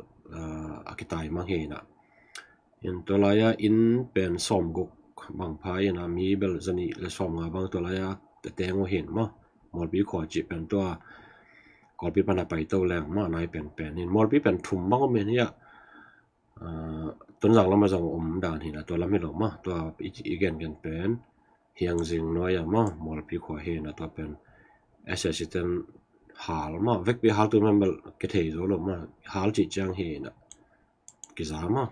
a kitaimang hi na. In tua lai-a inn pen sawmguk bang pha hi na, mi bel zanih le sawmnga bang tua lai-a a teng uh hi in maw. Mualpi khua cih pen tua Kawlpi pan a paito leng maw, a nai penpen hi in. Mualpi pen thum bang om hi in hiah. Tonzang lamah zong om dan hi in a, tua lam hi lo maw, tua i gengen pen Hiangzing nuai ah maw, Mualpi khua hi in a, tua pen S S C ten hal maw, vekpi hal tu membel kithei zo lo maw, hal cih ciang hi in a, kiza maw.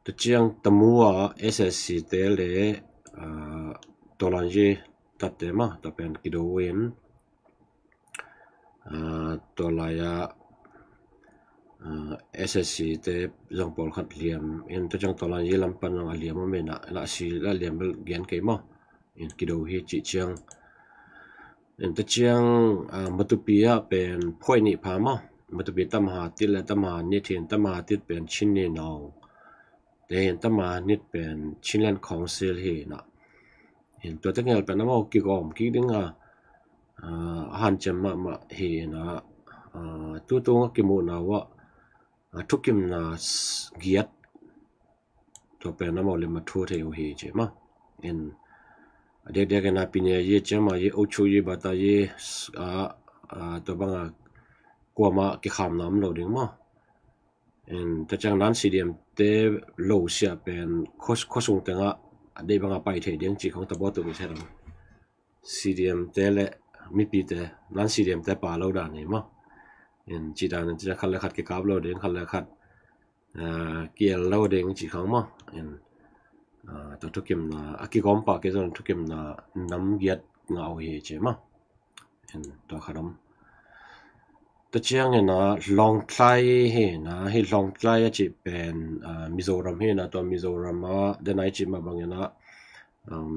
Tua ciang Tamu ah S S C te le Tawlanji tatte maw, tua pen kido in, tua lai-ah S S C te zong pawlkhat liam in, tua ciang Tawlanji lam pan zong a liam om in a, lah si lah liam bel gen kei maw. In kido hi cih ciang. In tua ciang Matupi ah pen phuai nih pha maw. Matupi tamaha tit le tamaha nit hi in, tamaha tit pen Chin Ni Nong te hi in, tamaha nit pen Chinland Council hi in a. In tua tengel pen amau kigawm kik ding a, a hanciam mahmah hi in a, tutung a kimuhna uah thukimna giat tua pen amau lim a thu thei uh hi ci maw. In a diakdiak in a Pine yi, Ciama yi, Ochu yi, Bata yi, tua banga kuamah kikhamna om lo ding maw. In tua ciang non C D M te lo siah pen khuasung tengah a deih banga pai thei ding cih khong tabawtuk i theih lam. C D M te le mipite non C D M te pa lo dan hi maw. In cih dan in cih khat le khat kikap lo ding, khat le khat ki-el lo ding cih khong maw. In tua thukimna a kigawm pah kei zong thukimna nam giat ngah uh hi ci maw. In tua khat om. Tua ciangin a Hlawngtlai hi in a, hi Hlawngtlai a cih pen Mizoram hi in a, tua Mizoram ah denai cih mah bangin a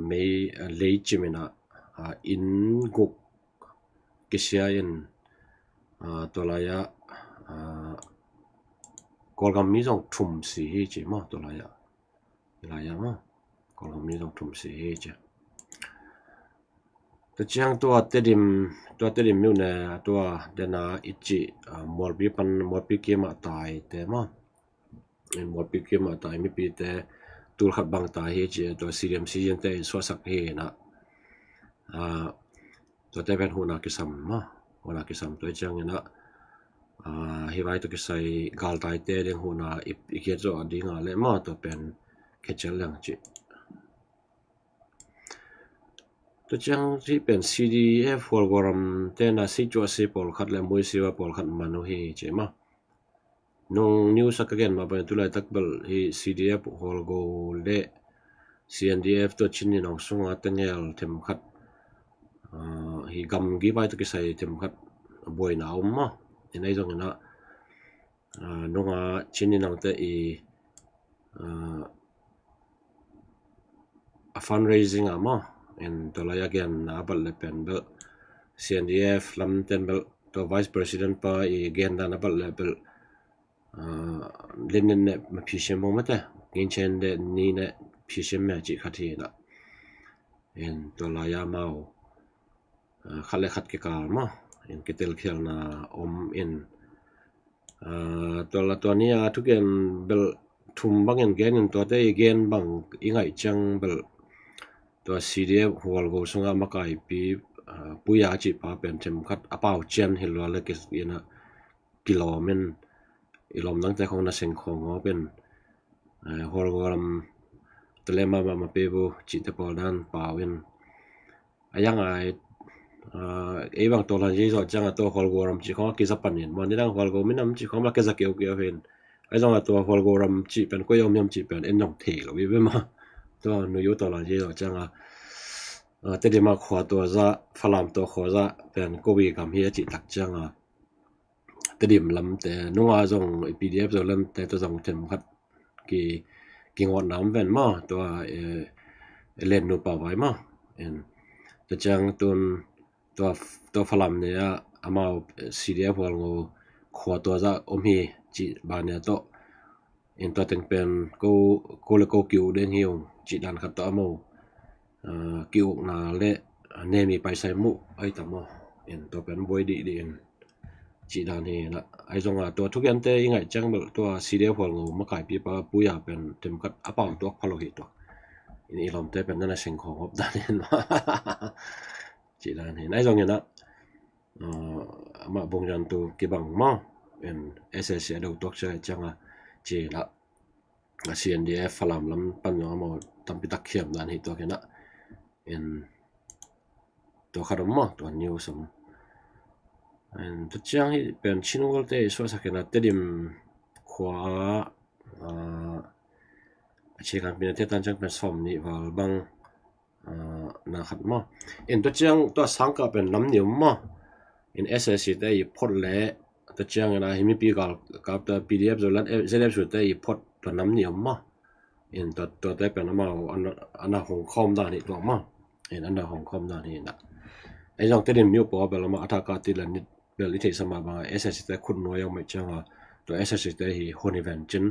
mei lei cim in a, inn guk kisia in, tua lai-ah Kawlgam mi zong thum si hi ci maw, tua lai-ah. Lai-ah maw, Kawlgam mi zong thum si hi ci. Tua ciang tua Tedim, tua Tedim miu ne, tua dena i cih Mualpi pan, Mualpi kimah tai te maw. Mualpi kimah tai mipite tul khat bang tai hi ci, tua C D M C G N te in suahsak hi na. Tuate pen huhna kisam maw, huhna kisam tua ciangin a, hi vai tawh kisai galtaite ding huhna i kiat zawh a ding a leh maw, tua pen khecial leng cih. Tua ciang cih pen C D F Hualgoram tena si cuah si pawlkhat le muisiva pawlkhat man uh hi ci maw. Nung news a ka gen mah bangin tulaitak bel hi C D F Hualgo le C N D F tua Chin Ni Nong sunga tengel themkhat, hi gamgi vai tawh kisai themkhat buaina a om maw. Hi nai zongin a, nunga Chin Ni Nong te i a fundraising a maw, in tua lai a genna a bat le pen bel C N D F lamten bel tua vice president pa i gendan a bat le bel, len nen ne ma phisiam bawng mate, ngin chen de ni ne phisiam me cih khat hi na. In tua lai a mau khat le khat kikal maw, in kitelkhialna om in, tua la tua ni a thugen bel thum bangin gen in, tuate i gen bang i ngaih ciang bel tua C D F Hualgo sunga makaipi Puya cih pa pen themkhat a pau cian hi lua le ki ina kilawm in, i lawm dangte khong na seng khong aw pen Hualgo lam tale mama ma pe bu cihte pawl dan pau in a yang ai, ei bang tawlan yei zawh cianga tua Hualgo ram cih khong a kiza panin maw, nidang Hualgo minam cih khong ma kiza keu keu hin. Ai zong a tua Hualgo ram cih pen koi om hiam cih pen en zong thei lo i ve ma. Tua nuyu tawlan yei zawh cianga Tedim a khua tua zah, Falam tua khua zah pen Kobe gam hi a cih tak cianga Tedim lamte nunga zong P D F Zoland te tua zong themkhat ki, kingawtna om ven maw, tua Len nu pau vai maw. Tua ciang tun tua, tua Falam ne a amau C D F Hualngo khua tua zah om hi cih bania tawh in tua teng pen ko, ko le ko ki-uk deng hi ung cih dan khat tawh amau ki-ukna le nemi paisai muh ai tam aw. In tua pen buai dihdih in cih dan hi na. Ai zonga tua thugente i ngaih ciang bel tua C D F Hualngo makaipi pa Puya pen themkhat a pau tuak pha lo hi tuak. In i lawmte pen nana seng khawng hop dan in Cih dan hi nai zong inah, amah bungzantu kibang maw, in S A C a do tuak ciang a, cih lah a C N D F Falam lam pan zong amau tampi tak khiam dan hi tuak inah, in tua khat om maw, tua news om. In tua ciang hi pen Chin World te i suahsak inah Tedim khua a, a cikan pina te tan ciang pen sawm nih val bang na khat maw. In tua ciang tua sangkah pen nam nih om maw. In S A C te i phot le tua ciang inah hi mipi galkap te P D F Zoland Z F Zu te i phot tua nam nih om maw. In tua tuate pen amau ana hong khawm dan hi tuak maw. In ana hong khawm dan hi inah. Ei zong Tedim mi uh pawl bel amah a thakah ti le nit bel i theihsa mah bangah S A C te khut nuai a om mah ciangah tua S A C te hi hun hi ven cin.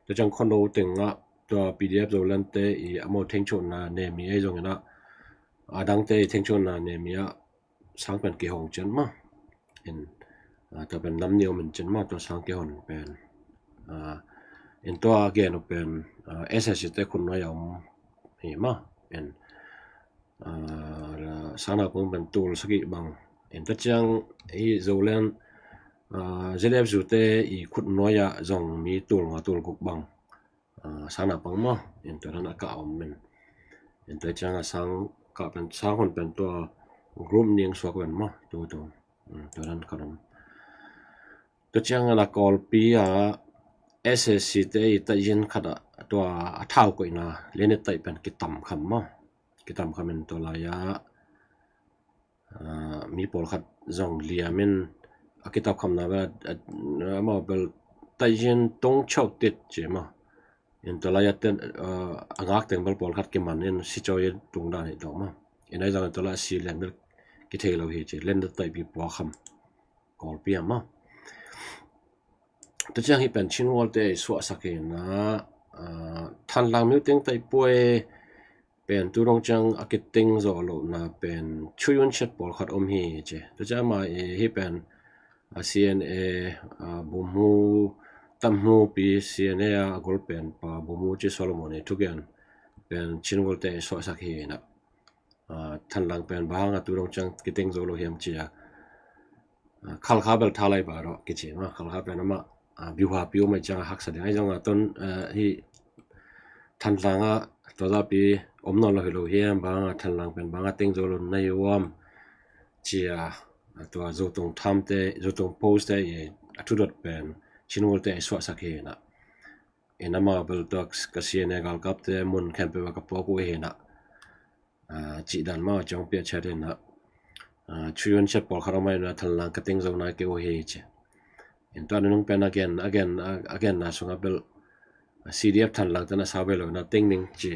Tua ciang khuano tengah tua P D F Zoland te i amau thengchuhna ne mi ei zong inah a dangte i thengchuhna ne mi ah sang pen kihong cian maw. In tua pen nam nih om in cian maw, tua sang kihon pen. In tua gen uh pen S A C te khut nuai a om hi maw. In sang naupang pen tul sagih bang. In tua ciang hi Zoland Z F Zu te i khut nuai ah zong mi tul nga tul guk bang sang naupang maw. In tua dan a kah om in. In tua ciang a sang kah pen sang hun pen tua group ning suak ven maw. Tua tua tua dan kah om. Tua ciang a Kawlpi a S A C te i taizin khat ah tua a thau koihna lian i taih pen kitam kham maw. Kitam kham in tua lai ah mi pawlkhat zong liam in a kitam khamna bel amau bel taizin tong chau tit ci maw. In tua lai a ten a ngak teng bel pawlkhat kiman in sicawi tung dan hi tawh maw. In ai zong tua lai a si lian bel kithei lo hi ci, lian da taihpi pua kham Kawlpi a maw. Tua ciang hi pen Chin World te i suahsak hi inah Thanlang Meeting taih puai pen tu dong ciang a kiteng zawh lohna pen Chu Yun Chet pawlkhat om hi ci. Tua ciang amah hi pen a C N A a buhmu, tamhmupi C N A a a gol pen pa buhmu ci Solomon i thugen pen Chin World te i suahsak hi inah. Thanlang pen bang a tu dong ciang kiteng zo lo hiam ci a. Khalkha bel thalai ba rawh kici maw. Khalkha pen amah biuha piu mai ciang a haksa ding ai zong a ton hi Thanlang a tua zapi om nawn lo hi lo hiam, bang a Thanlang pen bang a teng zo lo na hi uam ci a. Tua Zotung Tham te, Zotung Post te i a thudot pen Chin World te i suahsak hi inah. In amah bel tua ka C N A galkap te mun khempeuh a ka puak uh hi inah. Cih dan maw ciong piah ciat inah. Chu Yun Chet pawlkhat om ai inah Thanlang ka teng zo nai kei uh hi ci. In tua nunung pen a gen a gen a genna sungah bel C D F Thanlang te na sau ve lo inah teng ning ci.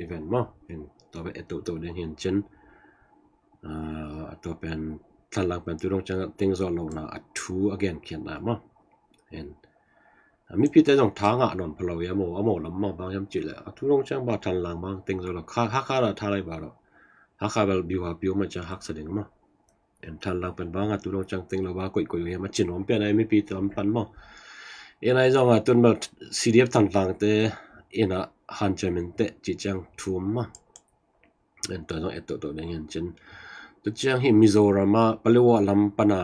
I ven maw. In tua bel et toto ding hin cin. Tua pen Thanlang pen tu dong ciang teng zawh lohna a thu a gen khiatna maw. In mipite zong tha ngah nawn pha lo hi a maw, a maw lam maw bang hiam cih leh a tu dong ciang ba Thanlang bang teng zo lo kha, Hakha la thalai ba lo. Hakha bel biuha piu mai ciang haksa ding maw. In Thanlang pen bang a tu dong ciang teng lo ba koih koih uh hiam a ci nuam pian ai mipi lam pan maw. In ai zong a tun bel C D F Thanlang te inah hanciam in teh ci ciang thum maw. En tua zong et toto ding hian cin. Tua ciang hi Mizoram ah Paletwa lam pana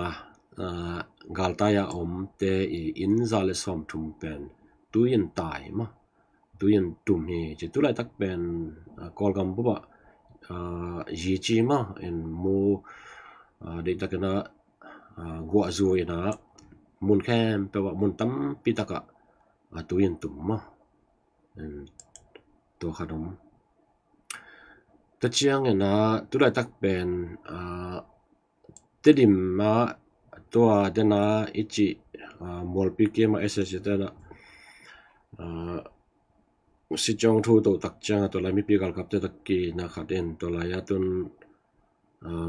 galtai a omte i inn za le sawmthum pen tui in tai maw. Tui in tum hi ci. Tulaitak pen Kawlgam bup ah zi ci maw, en mu deihtakin ah guahzu in ah mun khempeuh ah mun tampi takah tui in tum maw. Tua khat om. Tua ciangin ah tulaitak pen Tedim ah tua dena i cih mualpi kiam ah S S C te na si ciang thu toh tak ciang ah tua lai mipi galkapte tak kina khat in tua lai ah tun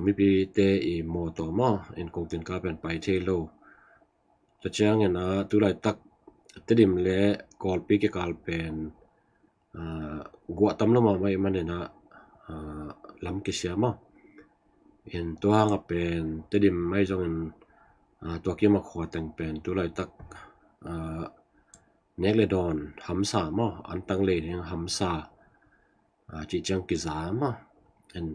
mipite i mawtaw maw in kongtinka pen pai thei lo. Tua ciangin ah tulaitak Tedim le Kawlpi kikal pen guah tam lo mahmah ih manin ah lam kisia maw. In tua hangah pen Tedim ahi zongin tua kim a khua teng pen tulaitak nek le dawn hamsa maw, antang lei ding hamsa cih ciang kiza maw. In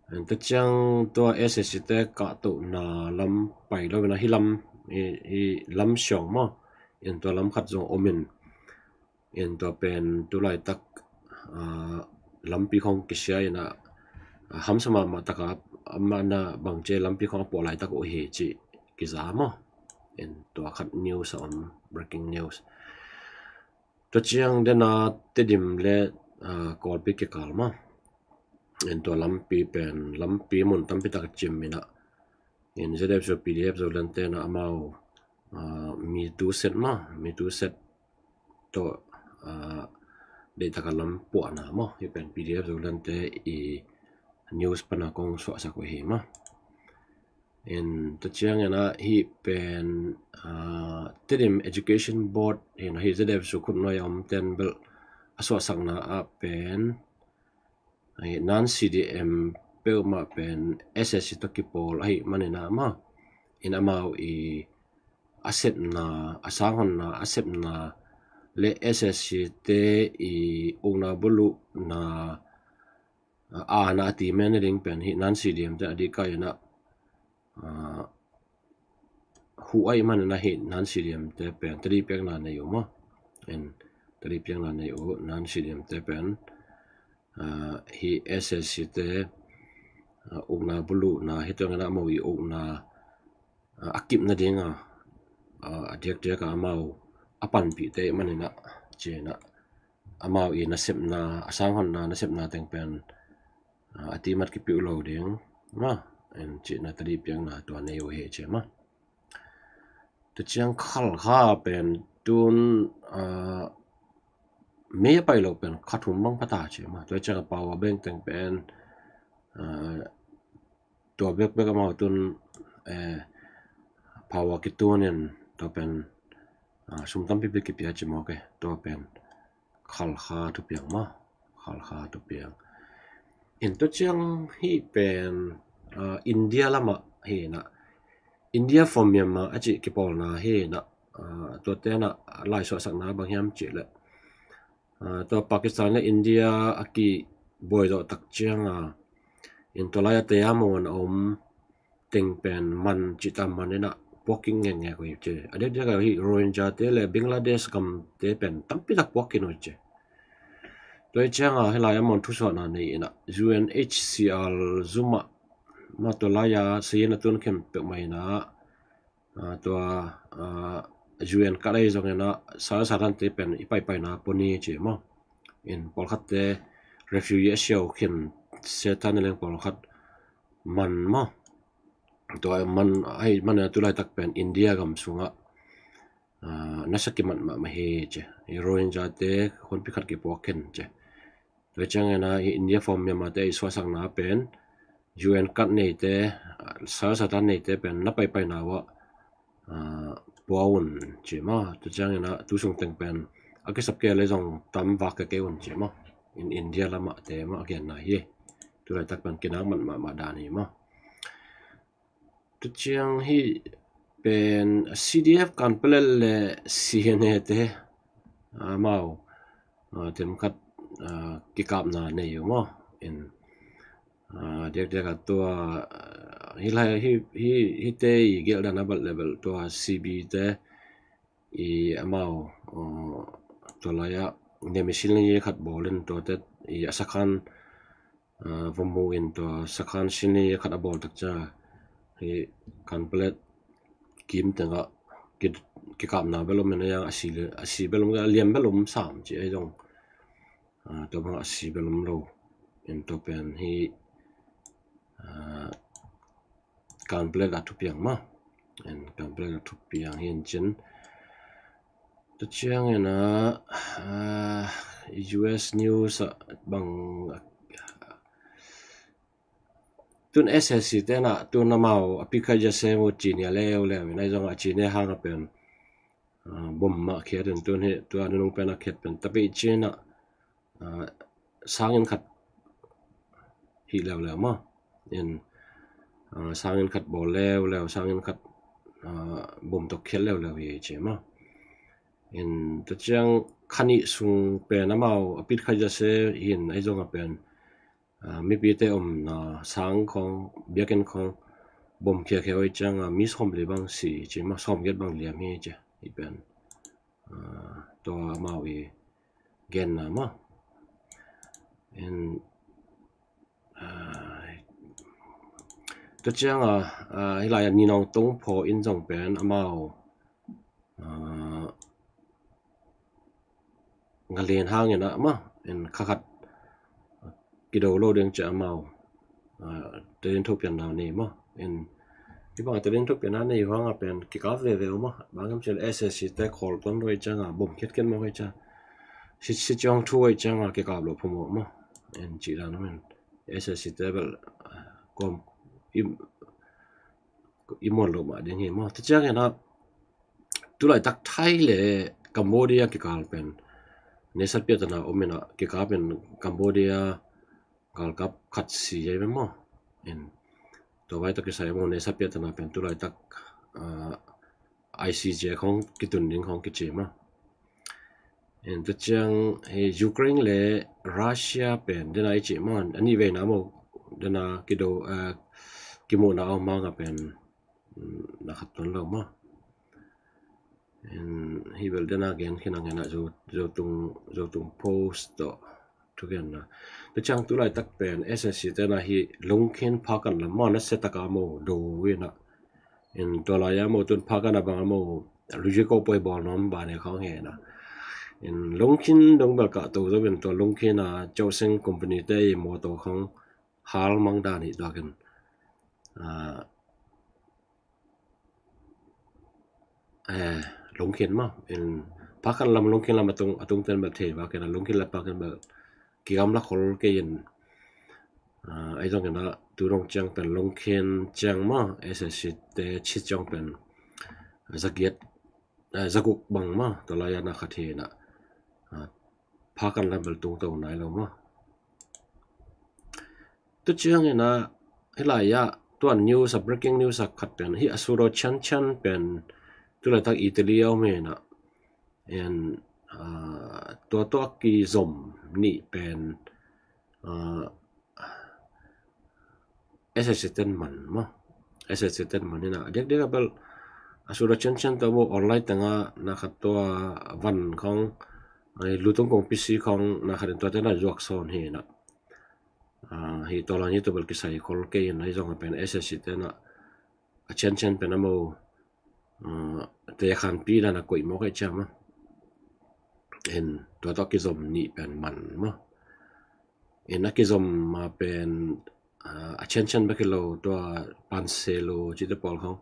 Tua ciang tua S S C te kahtohna lam pai lo in a, hih lam, hih lam siang maw, in tua lam khat zong om in, in tua pen tu laitak lampi khong kisia in a, hamsa mahmah taka amah na bangci lampi khong a puah laitak uh hi cih kiza maw. In tua khat news a om, breaking news. Tua ciang dena Tedim le Kawlpi kikal maw, in tua lampi pen lampi mun tampi tak cim in a, in Z F Zo, P D F Zoland te na amau mi tu set maw, mi tu set tawh deihtaka lam puahna maw, hih pen P D F Zoland te i news pana kong suahsak uh hi maw. In tua ciang in a, hih pen Tedim Education Board hi in a, hih Z F Zo khut nuai a om ten bel a suahsakna ah pen non C D M peuhmah pen S S C tawh kipawl ahih manin a maw, in amau i a sepna, a sanghonna a sepna le S S C te i ukna buluhna a na a ti men ding pen hih non C D M te a dih kai in a, huh ahih manin a hih non C D M te pen tadih piakna nei uh maw. In tadih piakna nei uh non C D M te pen hih S S C te ukna buluhna hi tuang in a, amau i ukna a kip nading a, a diakdiak a amau a panpihte ahih manin a, ci in a, amau i nasepna, a sanghonna nasepna teng pen a timat kipih uh lo ding maw, in cihna tadih piakna tua nei uh hi ci maw. Tua ciang Khalkha pen tun May a pai lo pen kha thum bang pha ta ci maw. Tua ciang a Power Bank teng pen tua bekbek amau tun Power kitun in tua pen sum tampi pi kipia ci maw ke, tua pen Khalkha thupiang maw, Khalkha thupiang. In tua ciang hih pen India lamah hi in a, India for Myanmar a cih kipawlna hi in a, tuate in a lai suahsakna bang hiam cih leh tua Pakistan le India a kibuai zawh tak ciang a, in tua lai a te a maw a om teng pen man cihta man in a puak kik ngekngek uh hi ci. A diakdiak a hih Rohingya te le Bangladesh gam te pen tampi tak puak khin uh hi ci. Tua hi ciang a hih lai a maw thusuahna nei in a, U N H C R zum ah maw, tua lai a sayin a tun khempeuh mah in a, tua U N card ahi zongin a, South Sudan te pen i paipaina pua ni ci maw. In pawlkhatte refugee a siau khin se ta ni leng pawlkhat man maw. Tua man ahih manin a tu laitak pen India gam sungah nasa kimat mahmah hi ci. I Rohingya te hunpi khat kipuak khin ci. Tua ciangin a i India for Myanmar te i suahsakna pen U N card neite, South Sudan neite pen na paipaina uh ah pua un ci maw. Tua ciangin a tu sung teng pen a kisap kei le zong tam vak kei un ci maw. In India lamah te maw a genna hi. Tu laitak pen kinak mahmah dan hi maw. Tua ciang hih pen C D F Kanpetlet le C N A te amau teng khat kikapna nei uh maw. In diakdiak a tua hih lai hih hihte i gelh dan a bat le bel tua C B te i amau tua lai ah nemi silni khat bawl in tuate i a sakhan va mu in tua sakhan silni khat a bawl tak ciang hih Kanpetlet kim tengah kikapna bel om in a, yang a si bel om, a liam bel om sam ci ahi zong tua bangah a si bel om lo. In tua pen hih Kanpetlet a thupiang maw. In Kanpetlet a thupiang hi in cin. Tua ciangin a U S news ah bang tun S S C te na tun amau a pikhai ja se mu ci nia leuleu in ahi zong a ci nia hang a pen bom mah khiat in tun hi tua nunung pen a khiat pen tapi cin a sangin khat hih leuleu maw. In sangin khat bawl leuleu, sangin khat bom tawh khiat leuleu hi ci maw. In tua ciang khanih sung pen amau a pikhai ja se hin ahi zong a pen mipite omna sang khawng, biakinn khawng bom khiakhia uh ahih ciangin mi sawmli bang si ci maw, sawmgiat bang liam hi ci. Hih pen tua amau i genna maw. Tua ciangin hih lai-ah Ni Nong Tung Pho in zong pen amau nga lian hangin ah maw, in kha khat kido lo ding ci amau Tedim thupianna nei maw. In hih bang Tedim thupianna nei uh hangin pen kikap veve uh maw. Bang hiam cih leh S S C te khawl tuan lo ahih ciangin, bom khiatkhiat mawk ahih ciangin, si, si ciang thu ahih ciangin kikap lo phamawh maw. In cih dan uh in S S C te bel kawm i, i muan lo mah ding hi maw. Tua ciangin ah tulaitak Thai le Cambodia kikal pen neihsa piahtana om in ah, kikap in Cambodia galkap khat si hi maw. In tua vai tawh kisai maw, neihsa piahtana pen tulaitak I C J khawng kitun ding khawng kici maw. In tua ciang Ukraine le Russia pen dena i cih maw, a nih veina maw, dena kido, kimuhna a om hangin pen na khat tuan lo maw. Hih bel dena gen khin a ngen ah Zotung, Zotung Post tawh thugenna. Tua ciang tulaitak pen S S C te na hih Lungkhin Phakan lam maw, na se taka maw do uh in ah. In tua lai-ah maw tun Phakan a bang a maw luji ko poi bawl nuam bang hi khawng hi na. In Lungkhin dong bel kah to zo in tua Lungkhin a Chawseng company te i mawtaw khawng hal mang dan hi tuakin Lungkhin maw, in Phakan lam, Lungkhin lam a tung, a tung ten bel thei vak in ah Lungkhin le Phakan bel kigamla khol kei in ahi zongin ah tu dong ciang pen Lungkhin ciang maw S S C te ci ciang pen zagiat, zaguk bang maw, tua lai-ah na khat hi in ah Phakan lam bel tungto nai lo maw. Tua ciangin ah hih lai-ah tua news a, breaking news a khat pen hih a Suro Chan Chan pen tulaitak Italy a om hi in ah, in tua tawh a kizom nih pen S S C ten man maw, S S C ten man hi in ah, a diakdiak a bel a Suro Chan Chan tawh maw online tengah na khat tua van khawng, lutung kong pisi khawng na khat in tua ten a zuak sawn hi in ah. Hih tua lai-ah tua bel kisai khol kei in ahi zongin pen S S C ten ah a Chan Chan pen a maw, tekhanpi dan a koih mawk ahih ciang maw. In tua tawh a kizom nih pen man maw. In a kizom a pen a Chan Chan bek hi lo, tua Panselo cihte pawl khawng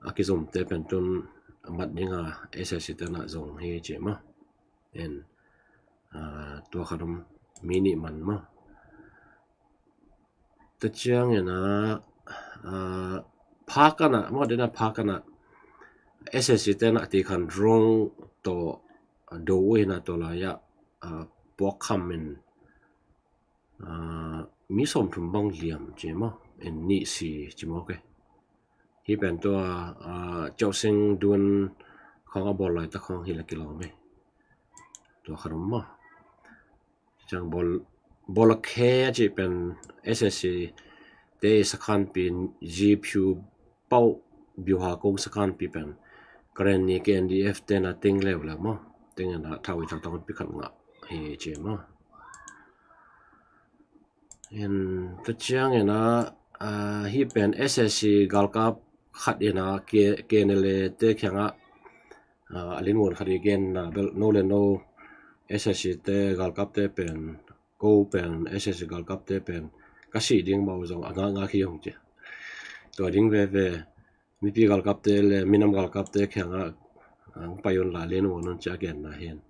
a kizomte pen tun a mat ding a S S C ten ah zong hi ci maw. In tua khat om, mi nih man maw. Tua ciangin ah Phakan ah maw, dena Phakan ah S S C ten ah tekhan drone tawh do uh hi in ah tua lai-ah puakkham in mi sawmthum bang liam ci maw, in nih si ci mawk e. Hih pen tua Chawseng dun khawng a bawl laitak khawng hi la kilawm e. Tua khat om maw. Ciang bawl, bawl a khe a cih pen S S C te sakhanpi G P U Pau Biuha kong sakhanpi pen Karen ni K N D F te na ting leuleu maw. Ting in ah thau i thau tang pi khat ngah hi ci maw. In tua ciangin ah hih pen S S C galkap khat in ah K N L A te kiangah a linmun khat i genna bel no le no S S C te galkapte pen, ko pen S S C galkapte pen ka sih ding mah uh zong a ngakngak hi hong ci. Tua ding veve mipi galkapte le minam galkapte kiangah hong pai un la, a linmun un ci a genna hi in.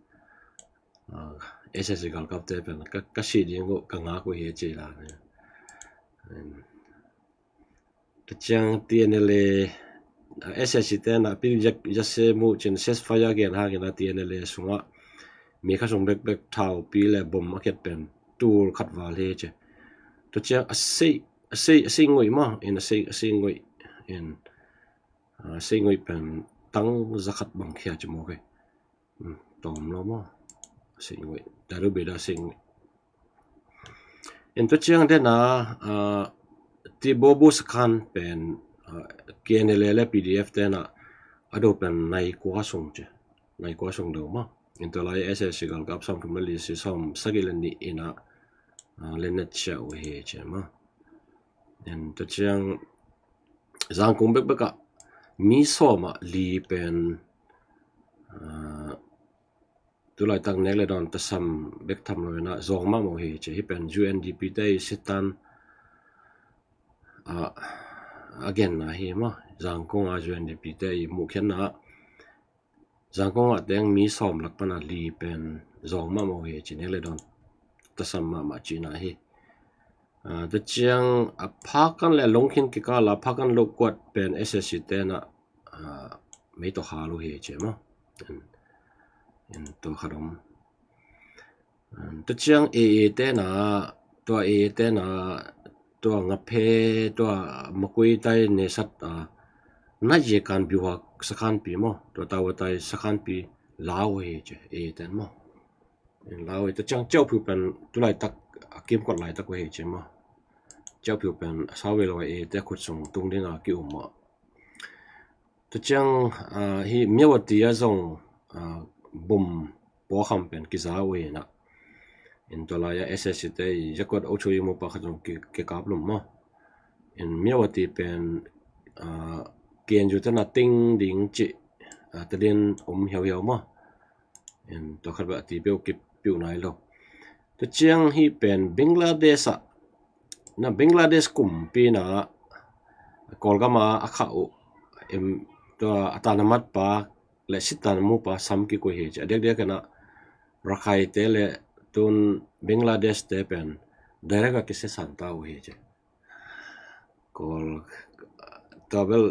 S S C galkapte pen ka, ka sih ding uh ka ngak uh hi ci la. Tua ciang T N L A, S S C te na pi yak yase mu cin ceasefire gen hangin a T N L A sungah mi kha sung bekbek thaupi le bom a khiat pen tul khat val hi ci. Tua ciang a sei, a sei, a sei ngoih maw, in a sei, a sei ngoih, in a sei ngoih pen tang za khat bang khia ci mawk e. Tawm lo maw, a sei ngoih, daru beda a sei ngoih. In tua ciang dena, ah, Tibobu Sakhan pen, ah, K N L A le P D F tena a do pen nai kua sung ci. Nai kua sung do maw. In tua lai S S C galkap sawm thum le li si sawm sagih le nih ina, ah, le net cia uh hi ci maw. In tua ciang Zangkong bekbek ah mi sawm ah li pen, ah, tulaitak nek le dawn tasam bek tham lo ina zawng mahmah uh hi ci. Hi pen U N D P te i sitan, ah, a genna hi maw. Zangkong a U N D P te i muhkhiatna ah Zangkong ah teng mi sawm lak pana li pen zawng mahmah uh hi ci, nek le dawn tasam mahmah cihna hi. Ah, tua ciang a Phakan le Lungkhin kikal a Phakan lo kuat pen S S C tena, ah, mei tawh hal uh hi ci maw. In, in tua khat om. Um, tua ciang A A tena, tua A A tena, tua Ngaphe, tua Makuitai nesat, ah, Nayekan biuhak sakhanpi maw. Tua Tawatai sakhanpi lau uh hi ci, A A ten maw. In lau uh hi, tua ciang Ciaupiu pen tulaitak a kimkot laitak uh hi ci maw. Ciaupiu pen a sau ve lo a A A te khut sung tung dinga ki-um maw. Tua ciang, ah, hi Myawaddy a zong, ah, bom pawkham pen kiza uh hi na. In tua lai-a S S C te i Yakut Ocho i mupa khat zong ki, kikap lum maw. In Myawaddy pen, ah, K N U tena ting ding ci, ah, tadin om hiauhiau maw. In tua khat beh a ti peuh kipiuh nai lo. Tua ciang hi pen Bangladesh ah, na Bangladesh kumpi na Kawlgam a a khah uh, em, tua a tanamat pa le sitan mupa sam kik uh hi ci. A diakdiak ina Rakhine te le tun Bangladesh te pen direct a kisiasan ta uh hi ci. Kawl, tua bel,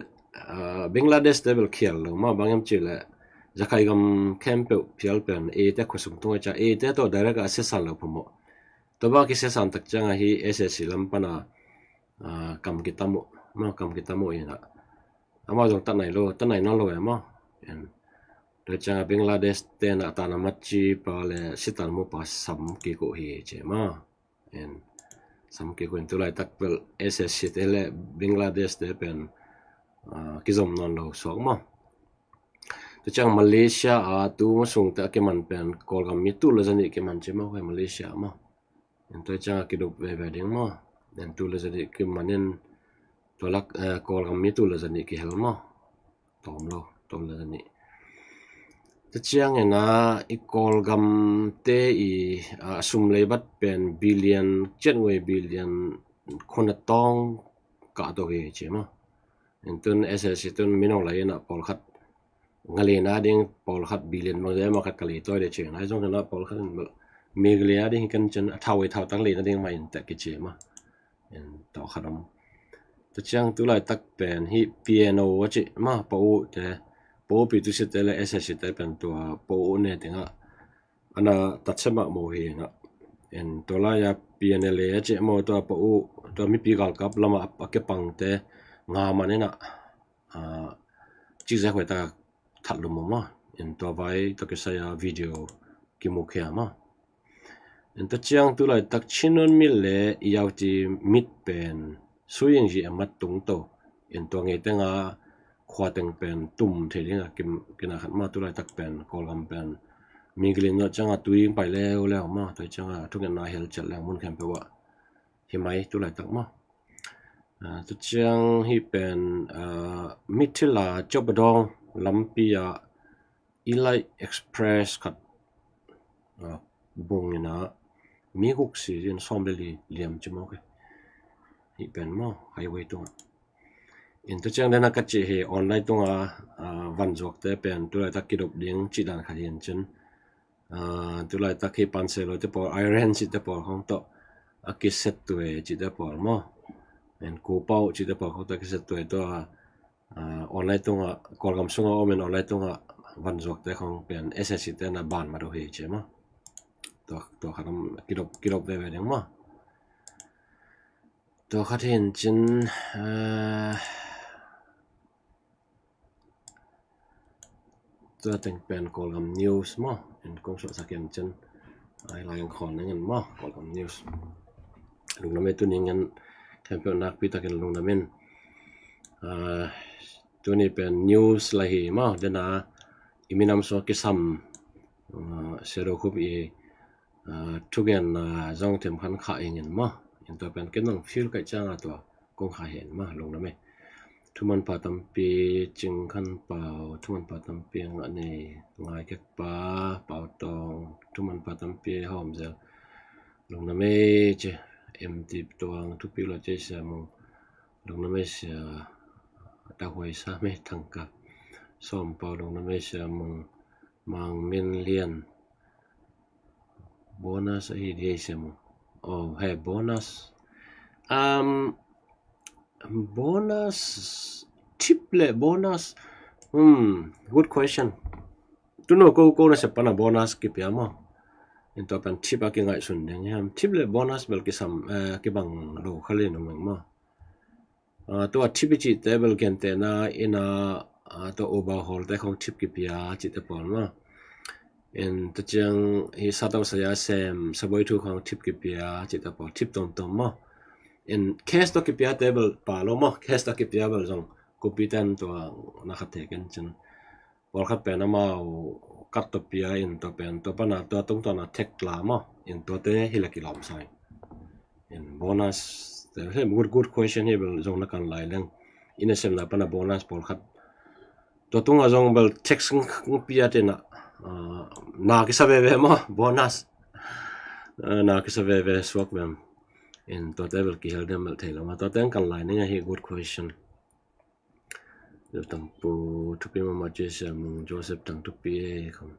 ah, Bangladesh te bel khial lo maw, bang hiam cih leh Rakhine gam khempeuh phial pen A A te khut sung tung a ci a, A A te tawh direct a siasan lo phamawh. Tua bang a kisiasan tak ciang a hi S S C lam pana, ah, kam kitam uh maw, kam kitam uh ina. Amau zong tat nai lo, tat nai nawn lo e maw. En. Tua ciang a Bangladesh tena tanamat ci pa le sitan mupa sam kik uh hi ci maw. En. Sam kik uh in tulaitak bel S S C te le Bangladesh te pen, ah, kizom nawn lo suak maw. Tua ciang Malaysia a tu masung te a kiman pen Kawlgam mi tul le zanih kiman ci maw, Malaysia maw. En tua ciang a kidup veve ding maw. En tul le zanih kiman in tua lak, eh, Kawlgam mi tul le zanih kihel maw. Tawm lo, tawm lo ni. Tua ciang ina i Kawlgam te i, ah, sum lei bat pen billion, ciat ngui billion, khun a tawng kah to hi ci maw. In tun S S C tun minong lai ina pawlkhat nga lei na ding pawlkhat billion bang zia ma khat ka lei tawi de ci. Nai zong ina pawlkhat in bel mi nga lei na ding hi kan cin a thau i thau tang lei na ding ma in tek ki ci maw. En, tawh khat om. Tua ciang tulaitak pen hi P N O a ci maw, Pau te, Pau pi tu si te le S S C te pen tua Pau ne tengah ana tatse mahmah hi na. En, tua lai-a P N L A a ci maw, tua Pau, tua mipi galkap lama a kepang te nga man ina, ah, cikzek huai ta that lum maw. En, tua vai tua kisai a video kimukhia maw. En, tua ciang tulaitak Chin Won Myint le Yaw Tee Myint pen Suu Aung Hlaing a mat tung to. En, tua ngei tenga khua teng pen tum thei dinga kim, kina khat maw, tulaitak pen Kawlgam pen mi nga lei na ciang a tui pai leuleu maw, tua ciang a thungetna hel ciat leu mun khempeuh ah. Hi mai tulaitak maw. Ah, tua ciang hi pen, ah, Mithila Chop Dong lampi ah Elite Express khat, ah, bung ina mi guk si in sawm le li liam ci maw ke. Hi pen maw, highway tung. In tua ciang dena ka ci hi online tunga, ah, van zuak te pen tulaitak kidop ding ci dan khat hi in cin. Ah, tulaitak hi Panselo te pawl, Iron City te pawl khong tawh a kiset tuai ci te pawl maw. En Kupau ci te pawl khong tawh a kiset tuai tua, ah, online tunga, Kawlgam sunga om in online tunga van zuak te khong pen S S C te na ban ma do hi ci maw. Tua, tua khat om kidop, kidop veve ding maw. Tua khat hi in cin, ah, tua teng pen Kawlgam News maw, en kong suahsak in cin. Ai lai in khawl ning in maw, Kawlgam News. Lungdam ei, tuni ngen khempeuh nakpi takin lungdam in. Tuni pen news la hi maw, dena i minam sua kisam Sia Do Khup i thugen zong themkhan khah ingin maw. In tua pen ken nong feel kaih cianga tua kong khah hen maw, lungdam ei. Thumanpha tampi, Cing Khan Pau, thumanpha tampi ngah nei, Ngai Kek Pa, Pau Tawng, thumanpha tampi hawm zel. Lungdam ei ci. M T Tuang, thupi lo ci Sia Mung. Lungdam ei Sia. Tahuai Sa Mei Thangkap, Sawm Pau, lungdam ei Sia Mung. Mang Min Lian. Bonus ahi di ei Sia Mung. Oh, hey, bonus. Um, bonus, tip le bonus. Hmm, good question. Tuno ko ko na sepana bonus kipia maw. In tua pen tip a kingaihsun ding hiam. Tip le bonus bel kisam, eh, kibang lo khalin umeng maw. Tua tip i cihte bel gentehna ina tua Uber hawlte khong tip kipia cihte pawl maw. In tua ciang hi satau saya sem saboi thu khong tip kipia cihte pawl, tip tomtom maw. In cash tawh kipiate bel pa lo maw, cash tawh kipia bel zong kupi ten tua na khat thei ken cin. Pawlkhat pen amau kat tawh pia in tua pen tua pana tua tungtawna thek la maw. In tuate hi la kilawm sa in. In bonus te hi good, good question hi bel zong na kan lai leng. Ina semna pana bonus pawlkhat tua tunga zong bel tax pia tena na kisa veve maw bonus. Na kisa veve suak vem. In tuate bel kihel dem bel thei lo maw, tuate kan lai ning ahi good question. Tampu thupi mama ci Sia Mung, Joseph Thang thupi ei kham.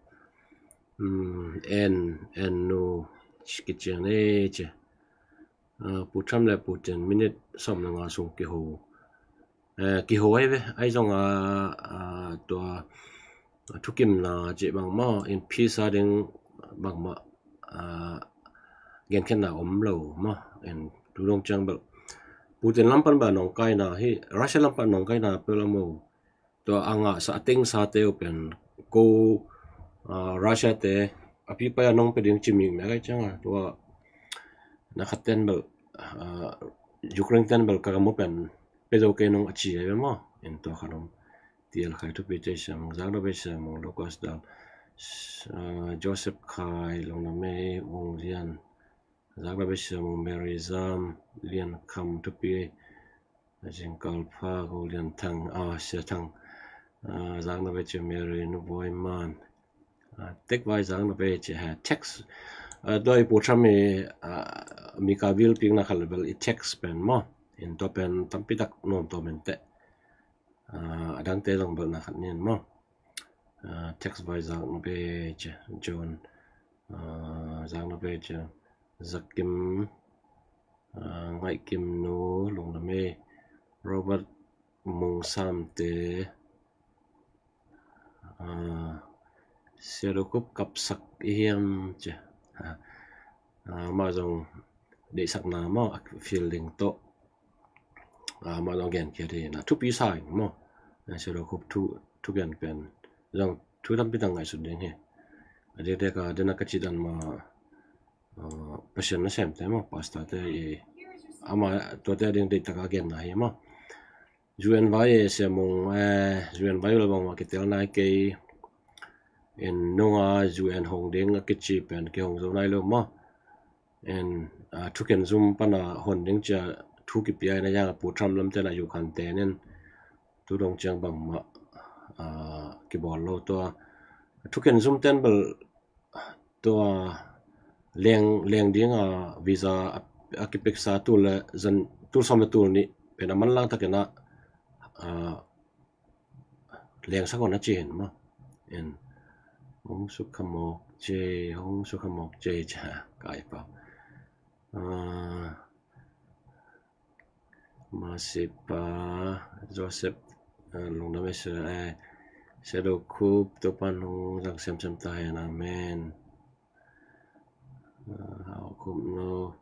En, en nu kician ei ci. Pu Trump le Putin minute sawm le nga sung kiho. Kiho ei ve, ei zonga tua thukimna ci bangmah in peace a ding bangmah genkhiatna om lo maw. En tu dong ciang bel Putin lam pan ba nong kaina hi, Russia lam pan nong kaina peuh lam o. Tua a ngahsa a tengsate uh pen ko Russia te a pipai a nong pia ding ci mik mia kai cianga tua na khat ten bel Ukraine ten bel ka gam uh pen pia zo kei nong a ci ai ve maw. En tua khat om. Tial Khai thupi ci Sia Mung, Zak na bei Sia Mung, Lucas Dal, Joseph Khai, Lungna Mei, Wong Lian, Zak na bei Sia Mung, Mary Zam, Lian Kham thupi, Zingkal Pha, Go Lian Thang, Sia Thang, Zak na bei ci Mary Nu Boi Man, Tek Vai Zak na bei ci ha text. Doi Pu Trump i mi ka vil pik na khat le bel i text pen maw. In tua pen tampi tak nuam tua men teh. A dangte zong bel na khat nin maw. Text vai Zak na bei ci John, Zak na bei ci Zakim, Ngaih Kim Nu, Lungna Mei, Robert Mung Samte, Sia Do Khup kapsak i hiam ci. Amah zong deihsakna maw a feel ding tawh amah zong genkhiat hi na thupi sa ing maw. Sia Do Khup thu, thugen pen zong thu tampi tak ngaihsut ding hi. A dikdek a dena ka ci dan ma Pasian nasemte maw, pastorte i ama tuate a ding deihtaka genna hi maw. U N vai e Sia Mung, U N vai bel bangmah kitel nai kei. In nunga U N hong ding a kici pen kihong zo nai lo maw. En thuken zum pana hon ding cia thu kipia ina yanga Pu Trump lamtena Ukraine tenin tu dong ciang bangmah kibawl lo tua. Thuken zum ten bel tua leng, leng dinga visa a kipeksa tul le zan, tul sawm le tul nih pen a manlang takina lengsak on a ci hin maw. En hong sukha mawk ce, hong sukha mawk ce cia kai pau. Masipa Joseph, Lungdam e Sia, Sia Do Khup, Topan hong zang semsem ta hen, amen. Hau Khup no.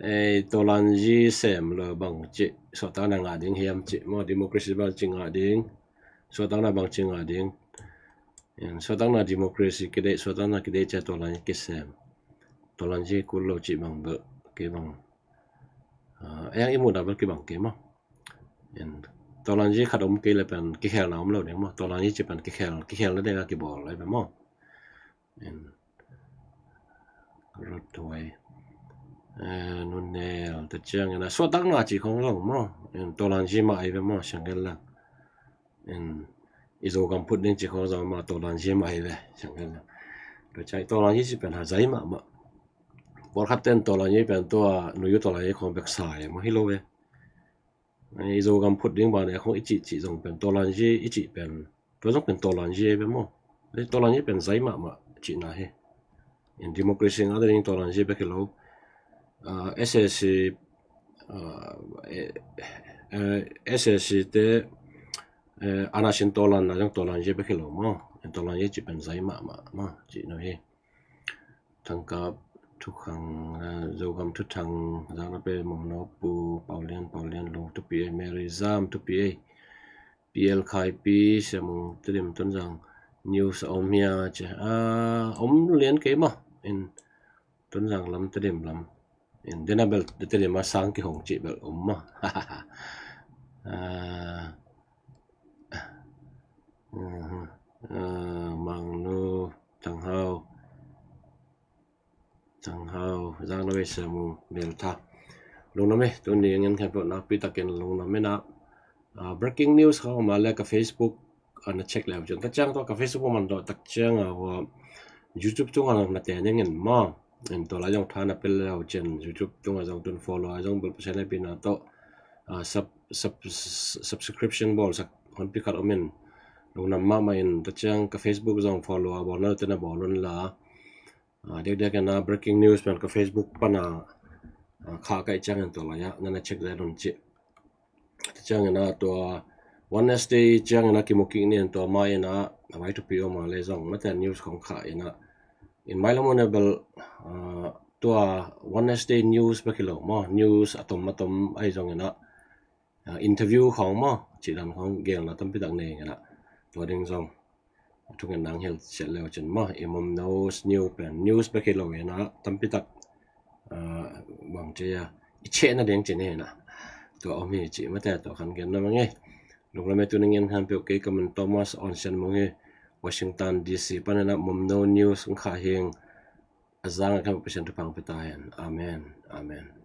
Ei, Tolan Zi sem lo bang ci, suahtakna ngah ding hiam ci maw, democracy bang ci ngah ding, suahtakna bang ci ngah ding. Suahtakna democracy kideih, suahtakna kideih cia Tolan kisem. Tawlanzi kul lo cih bang bel kei bang, ah, eng i muhna bel kibang kei maw. In, tawlanzi khat om kei le pen kikhelna om lo ding maw. Tawlanzi cih pen kikhel, kikhelna ding a kibawl lai pen maw. In, Rothuai, eh, Nunel te ciangin a suahtakna cih khong zong maw. In, tawlanzi mah ahi ve maw, siang gen lang. In, i Zogam phut ding cih khong zong mah tawlanzi mah ahi ve, siang gen lang. Tua ciang tawlanzi cih pen ha zai mahmah. Pawlkhat ten tawlanzi pen tua nuyu tawlanzi khong bek sa e maw, hi lo ve. I Zogam phut ding bang ne khong i cih cih zong pen tawlanzi i cih pen, tua zong pen tawlanzi ahi ve maw. Tawlanzi pen zai mahmah cihna hi. In, democracy ngah ding tawlanzi bek hi lo. Ah, S A C, ah, eh, eh, S A C te, eh, ana sin tawlanna zong tawlanzi bek hi lo maw. In, tawlanzi cih pen zai mahmah maw cihna hi. Thangkap Thukhang, ah, Zogam Thuthang, Zangnape Mawhno Pu, Paulian, Paulian Lung thupi ei, Mary Zam thupi ei, P L Khaipi, Siamung Tedim, Tonzang news a om hia ci. Ah, om lian kei maw. In, Tonzang lam, Tedim lam. In, dena bel Tedim a sang kihong cih bel om maw. Ah, mhm. Ah, Mangnu, Tanghau, Tanghau, Zangnape, Siamung, Meltha. Lungdam e, tuni ngen khempeuh nakpi takin lungdam e na. Ah, breaking news khong om a le ka Facebook ana check le uh cin. Tua ciang tua ka Facebook man dawh tak ciang a hua YouTube tung a na te ning in maw. In, tua lai zong tha na pel le uh cin, YouTube tung a zong tun follow a zong bel Pasian a pina tawh, ah, sub-, sub-, subscription bawl sak honpi khat om in. Lungdam mahmah in, tua ciang ka Facebook zong follow a bawl na te na bawl un la. Ah, diakdiak in a breaking news pen ka Facebook pan a, ah, khah ka hih ciangin tua lai ah na na check zel un cih. Tua ciangin a tua Wednesday ciangin a kimu kik ni in, tua ma in a, a vai thupi om a le zong na te news khong khah in a. In, mailam un a bel, ah, tua Wednesday news bek hi lo maw, news a tom a tom ahi zongin a, ah, interview khong maw, cih dan khong gelna tampi tak nei in a. Tua ding zong thungen nang hilh siat le uh cin maw, i Mawhno news pen news bek hi lo in a, tampi tak, ah, bang ci a, i chehna ding cin hi in a. Tua om hi cih mate, tua khan gen na mang e. Lungdam e, tuni ngen khempeuh, kei ka min Thomas Awn Sian Mung hi, Washington D C pan in a Mawhno news hong khah hi ing. A zang a khempeuh Pasian thupha hong pia ta hen. Amen. Amen.